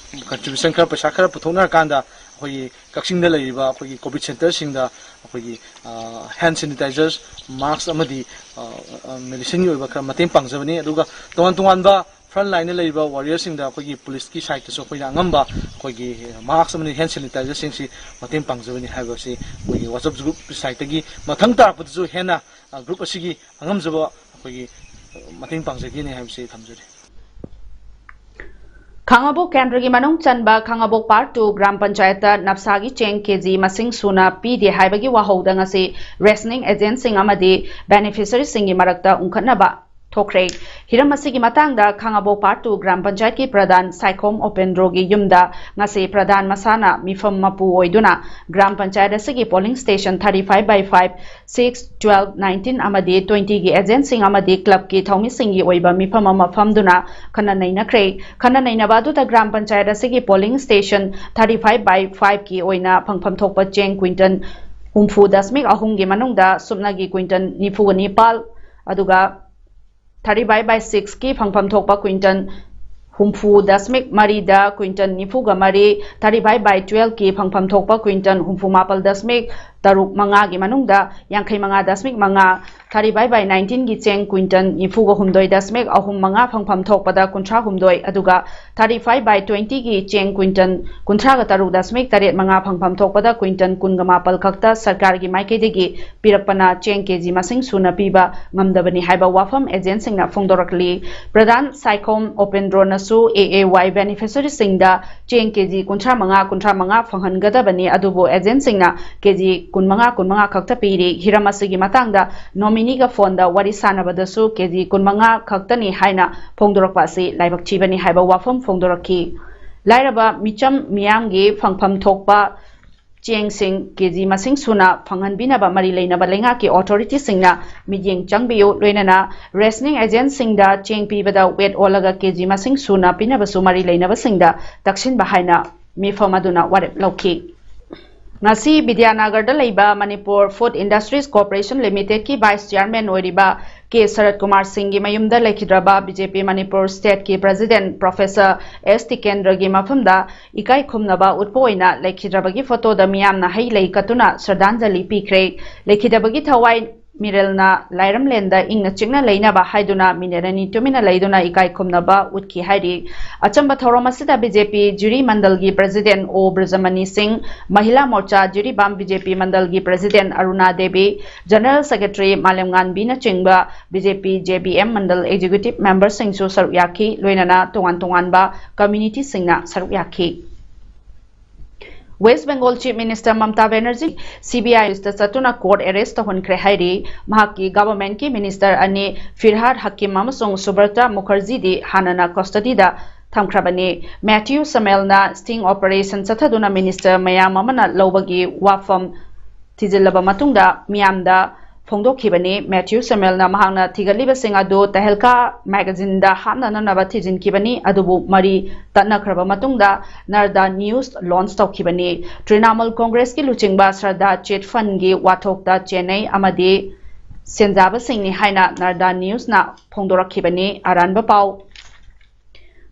contribution ꯈꯔ, ꯄꯩꯁꯥ ꯈꯔ ꯄꯨꯊꯣꯛꯅꯔꯀꯥꯟꯗ ꯑꯩꯈꯣꯏꯒꯤ ꯀꯛꯆꯤꯡꯗ ꯂꯩꯔꯤꯕ ꯑꯩꯈꯣꯏꯒꯤ COVID centreꯁꯤꯡꯗ ꯑꯩꯈꯣꯏꯒꯤ hand sanitizers, mask ꯑꯃꯗꯤ medicineꯒꯤ ꯑꯣꯏꯕ ꯈꯔ ꯃꯇꯦꯡ ꯄꯥꯡꯖꯕꯅꯤ꯫ ꯑꯗꯨꯒ ꯇꯣꯉꯥꯟ ꯇꯣꯉꯥꯟꯕ front lineꯗ ꯂꯩꯔꯤꯕ warriorꯁꯤꯡꯗ ꯑꯩꯈꯣꯏꯒꯤ ꯄꯨꯂꯤꯁꯀꯤ sideꯇꯁꯨ ꯑꯩꯈꯣꯏꯅ ꯑꯉꯝꯕ ꯑꯩꯈꯣꯏꯒꯤ mask ꯑꯃꯗꯤ hand sanitizerꯁꯤꯡꯁꯤ ꯃꯇꯦꯡ ꯄꯥꯡꯖꯕꯅꯤ ꯍꯥꯏꯕꯁꯤ ꯑꯩꯈꯣꯏꯒꯤ WhatsApp groupꯀꯤ sideꯇꯒꯤ ꯃꯊꯪ ꯇꯥꯔꯛꯄꯗꯁꯨ ꯍꯦꯟꯅ group ꯑꯁꯤꯒꯤ ꯑꯉꯝꯖꯕ ꯑꯩꯈꯣꯏꯒꯤ ꯃꯇꯦꯡ ꯄꯥꯡꯖꯒꯦꯅꯤ ꯍꯥꯏꯕꯁꯤ ꯊꯝꯖꯔꯤ꯫ ꯈꯥꯉꯕꯣꯛ ꯀꯦꯟꯗ꯭ꯔꯒꯤ ꯃꯅꯨꯡ ꯆꯟꯕ ꯈꯥꯉꯕꯣꯛ Part Two ꯒ꯭ꯔꯥꯝ ꯄꯟꯆꯥꯌꯠꯇ ꯅꯞꯁꯥꯒꯤ ꯆꯦꯡ KG ꯃꯁꯤꯡ ꯁꯨꯅ ꯄꯤꯗꯦ ꯍꯥꯏꯕꯒꯤ ꯋꯥꯍꯧꯗ ꯉꯁꯤ rationing agentꯁꯤꯡ ꯑꯃꯗꯤ beneficiaryꯁꯤꯡꯒꯤ ꯃꯔꯛꯇ ꯎꯪꯈꯠꯅꯕ ꯊꯣꯛꯈ꯭ꯔꯦ꯫ ꯍꯤꯔꯝ ꯑꯁꯤꯒꯤ ꯃꯇꯥꯡꯗ ꯈꯥꯉꯕꯣꯛ Part Two ꯒ꯭ꯔꯥꯝ ꯄꯟꯆꯥꯌꯠꯀꯤ ꯄ꯭ꯔꯙꯥꯟ ꯁꯥꯏꯈꯣꯝ ꯎꯄꯦꯟꯗ꯭ꯔꯣꯒꯤ ꯌꯨꯝꯗ ꯉꯁꯤ ꯄ꯭ꯔꯙꯥꯟ ꯃꯁꯥꯅ ꯃꯤꯐꯝ ꯃꯄꯨ ꯑꯣꯏꯗꯨꯅ ꯒ꯭ꯔꯥꯝ ꯄꯟꯆꯥꯌꯠ ꯑꯁꯤꯒꯤ polling station thirty five by five, six, twelve, nineteen ꯑꯃꯗꯤ twentyꯒꯤ agentꯁꯤꯡ ꯑꯃꯗꯤ clubꯀꯤ ꯊꯧꯃꯤꯁꯤꯡꯒꯤ ꯑꯣꯏꯕ ꯃꯤꯐꯝ ꯑꯃ ꯐꯝꯗꯨꯅ ꯈꯟꯅ ꯅꯩꯅꯈ꯭ꯔꯦ꯫ ꯈꯟꯅ ꯅꯩꯅꯕ ꯑꯗꯨꯗ ꯒ꯭ꯔꯥꯝ ꯄꯟꯆꯥꯌꯠ ꯑꯁꯤꯒꯤ polling station thirty five by fiveꯀꯤ ꯑꯣꯏꯅ ꯐꯪꯐꯝ ꯊꯣꯛꯄ ꯆꯦꯡ quintal ꯍꯨꯝꯐꯨ ꯗꯁꯃꯤꯛ ꯑꯍꯨꯝꯒꯤ ꯃꯅꯨꯡꯗ ꯁꯨꯞꯅꯒꯤ quintal ꯅꯤꯐꯨꯒ ꯅꯤꯄꯥꯜ, ꯑꯗꯨꯒ thirty five by sixꯀꯤ ꯐꯪꯐꯝ ꯊꯣꯛꯄ quintal ꯍꯨꯝꯐꯨ ꯗꯁꯃꯤꯛ ꯃꯔꯤꯗ quintal ꯅꯤꯐꯨꯒ ꯃꯔꯤ, thirty five by twelveꯀꯤ ꯐꯪꯐꯝ ꯊꯣꯛꯄ quintal ꯍꯨꯝꯐꯨ ꯃꯥꯄꯜ ꯗꯁꯃꯤꯛ ꯇꯔꯨꯛ ꯃꯉꯥꯒꯤ ꯃꯅꯨꯡꯗ ꯌꯥꯡꯈꯩ ꯃꯉꯥ ꯗꯁꯃꯤꯛ ꯃꯉꯥ thirty five by nineteen ꯒꯤ ꯆꯦꯡ quintal ꯅꯤꯐꯨꯒ ꯍꯨꯝꯗꯣꯏ ꯗꯁꯃꯤꯛ ꯑꯍꯨꯝ ꯃꯉꯥ ꯐꯪꯐꯝ ꯊꯣꯛꯄꯗ ꯀꯨꯟꯊ꯭ꯔꯥ ꯍꯨꯝꯗꯣꯏ, ꯑꯗꯨꯒ thirty five by twenty ꯒꯤ ꯆꯦꯡ quintal ꯀꯨꯟꯊ꯭ꯔꯥꯒ ꯇꯔꯨꯛ ꯗꯁꯃꯤꯛ ꯇꯔꯦꯠ ꯃꯉꯥ ꯐꯪꯐꯝ ꯊꯣꯛꯄꯗ quintal ꯀꯨꯟꯒ ꯃꯥꯄꯜ ꯈꯛꯇ ꯁꯔꯀꯥꯔꯒꯤ ꯃꯥꯏꯀꯩꯗꯒꯤ ꯄꯤꯔꯛꯄꯅ ꯆꯦꯡ ꯀꯦꯖꯤ ꯃꯁꯤꯡ ꯁꯨꯅ ꯄꯤꯕ ꯉꯝꯗꯕꯅꯤ ꯍꯥꯏꯕ ꯋꯥꯐꯝ agent ꯁꯤꯡꯅ ꯐꯣꯡꯗꯣꯔꯛꯂꯤ꯫ ꯄ꯭ꯔꯙꯥꯟ Saikhom ꯎꯄꯦꯟꯗ꯭ꯔꯣꯅꯁꯨ A A Y beneficiary ꯁꯤꯡꯗ ꯆꯦꯡ ꯀꯦꯖꯤ ꯀꯨꯟꯊ꯭ꯔꯥ ꯃꯉꯥ, ꯀꯨꯟꯊ꯭ꯔꯥ ꯃꯉꯥ ꯐꯪꯍꯟꯒꯗꯕꯅꯤ, ꯑꯗꯨꯕꯨ agent ꯁꯤꯡꯅ ꯀꯦꯖꯤ ꯀꯨꯟꯃꯉꯥ, ꯀꯨꯟꯃꯉꯥ ꯈꯛꯇ ꯄꯤꯔꯤ꯫ ꯍꯤꯔꯝ ꯑꯁꯤꯒꯤ ꯃꯇꯥꯡꯗ ꯅꯣꯃꯤꯅꯤꯒ ꯐꯣꯟꯗ ꯋꯥꯔꯤ ꯁꯥꯟꯅꯕꯗꯁꯨ ꯀꯦꯖꯤ ꯀꯨꯟꯃꯉꯥ ꯈꯛꯇꯅꯤ ꯍꯥꯏꯅ ꯐꯣꯡꯗꯣꯔꯛꯄ ꯑꯁꯤ ꯂꯥꯏꯕꯛ ꯊꯤꯕꯅꯤ ꯍꯥꯏꯕ ꯋꯥꯐꯝ ꯐꯣꯡꯗꯣꯔꯛꯈꯤ꯫ ꯂꯥꯏꯔꯕ ꯃꯤꯆꯝ ꯃꯤꯌꯥꯝꯒꯤ ꯐꯪꯐꯝ ꯊꯣꯛꯄ ꯆꯦꯡꯁꯤꯡ ꯀꯦꯖꯤ ꯃꯁꯤꯡ ꯁꯨꯅ ꯐꯪꯍꯟꯕꯤꯅꯕ ꯃꯔꯤ ꯂꯩꯅꯕ ꯂꯩꯉꯥꯛꯀꯤ authority ꯁꯤꯡꯅ ꯃꯤꯠꯌꯦꯡ ꯆꯪꯕꯤꯌꯨ, ꯂꯣꯏꯅꯅ rationing agent ꯁꯤꯡꯗ ꯆꯦꯡ ꯄꯤꯕꯗ weight ꯑꯣꯜꯂꯒ ꯀꯦꯖꯤ ꯃꯁꯤꯡ ꯁꯨꯅ ꯄꯤꯅꯕꯁꯨ ꯃꯔꯤ ꯂꯩꯅꯕꯁꯤꯡꯗ ꯇꯛꯁꯤꯟꯕ ꯍꯥꯏꯅ ꯃꯤꯐꯝ ꯑꯗꯨꯅ ꯋꯥꯔꯦꯞ ꯂꯧꯈꯤ꯫ ꯉꯁꯤ ꯕꯤꯗ꯭ꯌꯥꯅꯒꯔꯗ ꯂꯩꯕ Manipur Food Industries Corporation Limited ꯀꯤ vice chairman ꯑꯣꯏꯔꯤꯕ ꯀꯦ ꯁꯔꯠ ꯀꯨꯃꯥꯔ ꯁꯤꯡꯒꯤ ꯃꯌꯨꯝꯗ ꯂꯩꯈꯤꯗ꯭ꯔꯕ B J P Manipur state ꯀꯤ president professor S ꯇꯤꯀꯦꯟꯗ꯭ꯔꯒꯤ ꯃꯐꯝꯗ ꯏꯀꯥꯏ ꯈꯨꯝꯅꯕ ꯎꯠꯄ ꯑꯣꯏꯅ ꯂꯩꯈꯤꯗ꯭ꯔꯕꯒꯤ ꯐꯣꯇꯣꯗ ꯃꯤꯌꯥꯝꯅ ꯍꯩ ꯂꯩ ꯀꯠꯇꯨꯅ ꯁ꯭ꯔꯗꯥꯟꯖꯂꯤ ꯄꯤꯈ꯭ꯔꯦ꯫ ꯂꯩꯈꯤꯗꯕꯒꯤ ꯊꯋꯥꯏ ꯃꯤꯔꯦꯜꯅ ꯂꯥꯏꯔꯝꯂꯦꯟꯗ ꯏꯪꯅ ꯆꯤꯛꯅ ꯂꯩꯅꯕ ꯍꯥꯏꯗꯨꯅ ꯃꯤꯅꯤꯠ ꯑꯅꯤ ꯇꯨꯃꯤꯟꯅ ꯂꯩꯗꯨꯅ ꯏꯀꯥꯏ ꯈꯨꯝꯅꯕ ꯎꯠꯈꯤ ꯍꯥꯏꯔꯤ꯫ ꯑꯆꯝꯕ ꯊꯧꯔꯝ ꯑꯁꯤꯗ B J P ꯖꯤꯔꯤ ꯃꯟꯗꯜꯒꯤ president O ꯕ꯭ꯔꯖꯃꯅꯤ ꯁꯤꯡ, ꯃꯍꯤꯂꯥ ꯃꯣꯔꯆꯥ Jiribam B J P ꯃꯟꯗꯜꯒꯤ president ꯑꯔꯨꯅꯥ Devi, general secretary ꯃꯥꯂꯦꯝꯉꯥꯟꯕꯤꯅꯆꯤꯡꯕ B J P J B M ꯃꯟꯗꯜ executive member ꯁꯤꯡꯁꯨ ꯁꯔꯨꯛ ꯌꯥꯈꯤ, ꯂꯣꯏꯅꯅ ꯇꯣꯉꯥꯟ ꯇꯣꯉꯥꯟꯕ community ꯁꯤꯡꯅ ꯁꯔꯨꯛ ꯌꯥꯈꯤ꯫ West Bengal Chief Minister Mamata Banerjee C B I office ꯇ ꯆꯠꯇꯨꯅ court arrest ꯇꯧꯍꯟꯈ꯭ꯔꯦ ꯍꯥꯏꯔꯤ꯫ ꯃꯍꯥꯛꯀꯤ government ꯀꯤ minister ꯑꯅꯤ ꯐꯤꯔꯍꯥꯗ ꯍꯀꯤꯝ ꯑꯃꯁꯨꯡ ꯁꯨꯕ꯭ꯔꯇꯥ ꯃꯨꯈꯔꯖꯤꯗꯤ ꯍꯥꯟꯅꯅ custody ꯗ ꯊꯝꯈ꯭ꯔꯕꯅꯤ꯫ ꯃꯦꯊ꯭ꯌꯨ ꯁꯃꯦꯜꯅ sting operation ꯆꯠꯊꯗꯨꯅ minister ꯃꯌꯥꯝ ꯑꯃꯅ ꯂꯧꯕꯒꯤ ꯋꯥꯐꯝ ꯊꯤꯖꯤꯜꯂꯕ ꯃꯇꯨꯡꯗ ꯃꯤꯌꯥꯝꯗ ꯐꯣꯡꯗꯣꯛꯈꯤꯕꯅꯤ꯫ ꯃꯦꯊ꯭ꯌꯨ ꯁꯦꯃꯦꯜꯅ ꯃꯍꯥꯛꯅ ꯊꯤꯒꯠꯂꯤꯕꯁꯤꯡ ꯑꯗꯨ ꯇꯍꯦꯜꯀꯥ magazine ꯗ ꯍꯥꯞꯅꯅꯅꯕ ꯊꯤꯖꯤꯟꯈꯤꯕꯅꯤ, ꯑꯗꯨꯕꯨ ꯃꯔꯤ ꯇꯠꯅꯈ꯭ꯔꯕ ꯃꯇꯨꯡꯗ ꯅꯔꯗꯥ news launch ꯇꯧꯈꯤꯕꯅꯤ꯫ ꯇ꯭ꯔꯤꯅꯥꯃꯨꯜ ꯀꯣꯡꯒ꯭ꯔꯦꯁꯀꯤ ꯂꯨꯆꯤꯡꯕ ꯁ꯭ꯔꯗꯥ chit fund ꯒꯤ ꯋꯥꯊꯣꯛꯇ ꯆꯦꯟꯅꯩ ꯑꯃꯗꯤ ꯁꯦꯟꯖꯥꯕꯁꯤꯡꯅꯤ ꯍꯥꯏꯅ ꯅꯔꯗꯥ news ꯅ ꯐꯣꯡꯗꯣꯔꯛꯈꯤꯕꯅꯤ꯫ ꯑꯔꯥꯟꯕ ꯄꯥꯎ꯫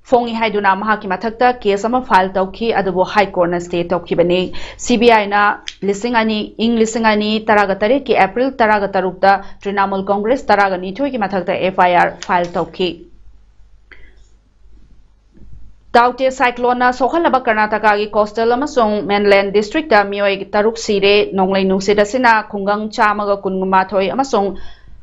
ꯐꯣꯡꯏ ꯍꯥꯏꯗꯨꯅ ꯃꯍꯥꯛꯀꯤ ꯃꯊꯛꯇ case ꯑꯃ file ꯇꯧꯈꯤ, ꯑꯗꯨꯕꯨ High Courtꯅ stay ꯇꯧꯈꯤꯕꯅꯤ꯫ CBIꯅ ꯂꯤꯁꯤꯡ ꯑꯅꯤ, ꯏꯪ ꯂꯤꯁꯤꯡ ꯑꯅꯤ ꯇꯔꯥꯒ ꯇꯔꯦꯠꯀꯤ April ꯇꯔꯥꯒ ꯇꯔꯨꯛꯇ Trinamool Congress ꯇꯔꯥꯒ ꯅꯤꯊꯣꯏꯒꯤ ꯃꯊꯛꯇ FIR file ꯇꯧꯈꯤ꯫ ꯇꯥꯎꯇꯦ cycloneꯅ ꯁꯣꯛꯍꯜꯂꯕ ꯀꯔꯅꯥꯇꯀꯥꯒꯤ coastal ꯑꯃꯁꯨꯡ mainland districtꯇ ꯃꯤꯑꯣꯏ ꯇꯔꯨꯛ ꯁꯤꯔꯦ꯫ ꯅꯣꯡꯂꯩ ꯅꯨꯡꯁꯤꯠ ꯑꯁꯤꯅ ꯈꯨꯡꯒꯪ ꯆꯥꯝꯃꯒ ꯀꯨꯟꯃꯥꯊꯣꯏ ꯑꯃꯁꯨꯡ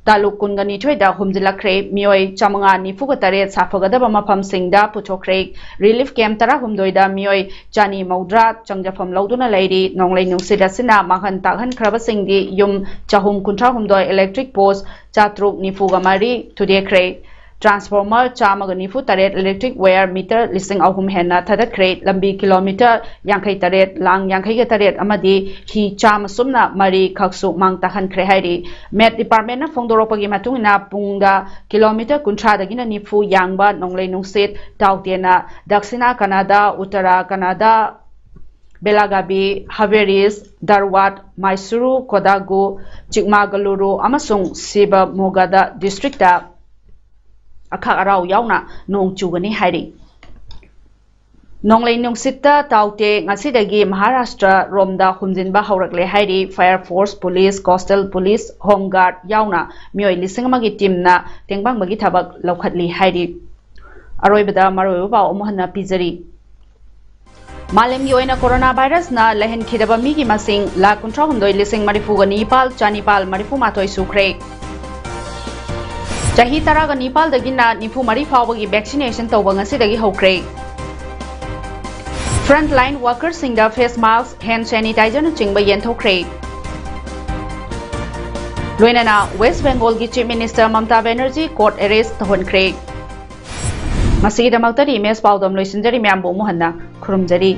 ꯇꯥꯂꯨꯛ ꯀꯨꯟꯒ ꯅꯤꯊꯣꯏꯗ ꯍꯨꯝꯖꯤꯜꯂꯛꯈ꯭ꯔꯦ꯫ ꯃꯤꯑꯣꯏ ꯆꯥꯃꯉꯥ ꯅꯤꯐꯨꯒ ꯇꯔꯦꯠ ꯁꯥꯐꯒꯗꯕ ꯃꯐꯝꯁꯤꯡꯗ ꯄꯨꯊꯣꯛꯈ꯭ꯔꯦ꯫ Relief camp ꯇꯔꯥꯍꯨꯝꯗꯣꯏꯗ ꯃꯤꯑꯣꯏ ꯆꯅꯤ ꯃꯧꯗ꯭ꯔꯥ ꯆꯪꯖꯐꯝ ꯂꯧꯗꯨꯅ ꯂꯩꯔꯤ꯫ ꯅꯣꯡꯂꯩ ꯅꯨꯡꯁꯤꯠ ꯑꯁꯤꯅ ꯃꯥꯡꯍꯟ ꯇꯥꯛꯍꯟꯈ꯭ꯔꯕꯁꯤꯡꯗꯤ ꯌꯨꯝ ꯆꯍꯨꯝ ꯀꯨꯟꯊ꯭ꯔꯥꯍꯨꯝꯗꯣꯏ, electric post ꯆꯥꯇ꯭ꯔꯨꯛ ꯅꯤꯐꯨꯒ ꯃꯔꯤ ꯊꯨꯗꯦꯛꯈ꯭ꯔꯦ꯫ Transformer ꯆꯥꯝꯃꯒ ꯅꯤꯐꯨ ꯇꯔꯦꯠ, electric wire meter ꯂꯤꯁꯤꯡ ꯑꯍꯨꯝ ꯍꯦꯟꯅ ꯊꯥꯗꯠꯈ꯭ꯔꯦ꯫ ꯂꯝꯕꯤ kilometre ꯌꯥꯡꯈꯩ ꯇꯔꯦꯠ, ꯂꯥꯡ ꯌꯥꯡꯈꯩꯒ ꯇꯔꯦꯠ ꯑꯃꯗꯤ ꯍꯤ ꯆꯥꯝꯃ ꯁꯨꯞꯅ ꯃꯔꯤ ꯈꯛꯁꯨ ꯃꯥꯡ ꯇꯥꯛꯍꯟꯈ꯭ꯔꯦ ꯍꯥꯏꯔꯤ꯫ Met Departmentꯅ ꯐꯣꯡꯗꯣꯔꯛꯄꯒꯤ ꯃꯇꯨꯡ ꯏꯟꯅ, ꯄꯨꯡꯗ kilometre ꯀꯨꯟꯊ꯭ꯔꯥꯗꯒꯤꯅ ꯅꯤꯐꯨ ꯌꯥꯡꯕ ꯅꯣꯡꯂꯩ ꯅꯨꯡꯁꯤꯠ ꯇꯥꯎꯇꯦꯅ ꯗꯛꯁꯤꯅꯥ ꯀꯅꯥꯗꯥ, ꯎꯠꯇꯔꯥ ꯀꯅꯥꯗꯥ, ꯕꯦꯂꯥꯒꯥꯕꯤ, ꯍꯥꯕꯦꯔꯤꯁ, ꯙꯥꯔꯋꯥꯗ, ꯃꯥꯏꯁꯨꯔꯨ, ꯀꯣꯗꯥꯒꯨ, ꯆꯤꯛꯃꯥꯒꯂꯨꯔꯨ ꯑꯃꯁꯨꯡ ꯁꯤꯕꯃꯣꯒꯥꯗ districtꯇ ꯑꯈꯥꯛ ꯑꯔꯥꯎ ꯌꯥꯎꯅ ꯅꯣꯡ ꯆꯨꯒꯅꯤ ꯍꯥꯏꯔꯤ꯫ ꯅꯣꯡꯂꯩ ꯅꯨꯡꯁꯤꯠꯇ ꯇꯥꯎꯇꯦ ꯉꯁꯤꯗꯒꯤ ꯃꯍꯥꯔꯥꯁꯇ꯭ꯔ ꯔꯣꯝꯗ ꯍꯨꯝꯖꯤꯟꯕ ꯍꯧꯔꯛꯂꯦ ꯍꯥꯏꯔꯤ꯫ Fire force, police, coastal police, home guard ꯌꯥꯎꯅ ꯃꯤꯑꯣꯏ ꯂꯤꯁꯤꯡ ꯑꯃꯒꯤ teamꯅ ꯇꯦꯡꯕꯥꯡꯕꯒꯤ ꯊꯕꯛ ꯂꯧꯈꯠꯂꯤ ꯍꯥꯏꯔꯤ꯫ ꯑꯔꯣꯏꯕꯗ ꯃꯔꯨꯑꯣꯏꯕ ꯄꯥꯎ ꯑꯃꯨꯛ ꯍꯟꯅ ꯄꯤꯖꯔꯤ꯫ ꯃꯥꯂꯦꯝꯒꯤ ꯑꯣꯏꯅ corona virusꯅ ꯂꯩꯍꯟꯈꯤꯗꯕ ꯃꯤꯒꯤ ꯃꯁꯤꯡ ꯂꯥꯈ ꯀꯨꯟꯊ꯭ꯔꯥ ꯍꯨꯝꯗꯣꯏ ꯂꯤꯁꯤꯡ ꯃꯔꯤꯐꯨꯒ ꯅꯤꯄꯥꯜ ꯆꯅꯤꯄꯥꯜ ꯃꯔꯤꯐꯨ ꯃꯥꯊꯣꯏ ꯁꯨꯈ꯭ꯔꯦ꯫ ꯆꯍꯤ ꯇꯔꯥꯒ ꯅꯤꯄꯥꯜꯗꯒꯤꯅ ꯅꯤꯐꯨ ꯃꯔꯤ ꯐꯥꯎꯕꯒꯤ vaccination ꯇꯧꯕ ꯉꯁꯤꯗꯒꯤ ꯍꯧꯈ꯭ꯔꯦ꯫ Frontline workerꯁꯤꯡꯗ face mask, hand sanitizerꯅꯆꯤꯡꯕ ꯌꯦꯟꯊꯣꯛꯈ꯭ꯔꯦ꯫ ꯂꯣꯏꯅꯅ West Bengalꯒꯤ Chief Minister Mamata Banerjee court arrest ꯇꯧꯍꯟꯈ꯭ꯔꯦ꯫ ꯃꯁꯤꯒꯤꯗꯃꯛꯇꯗꯤ ꯏꯃꯦꯖ ꯄꯥꯎꯗꯝ ꯂꯣꯏꯁꯤꯟꯖꯔꯤ꯫ ꯃꯌꯥꯝꯕꯨ ꯑꯃꯨꯛ ꯍꯟꯅ ꯈꯨꯔꯨꯝꯖꯔꯤ꯫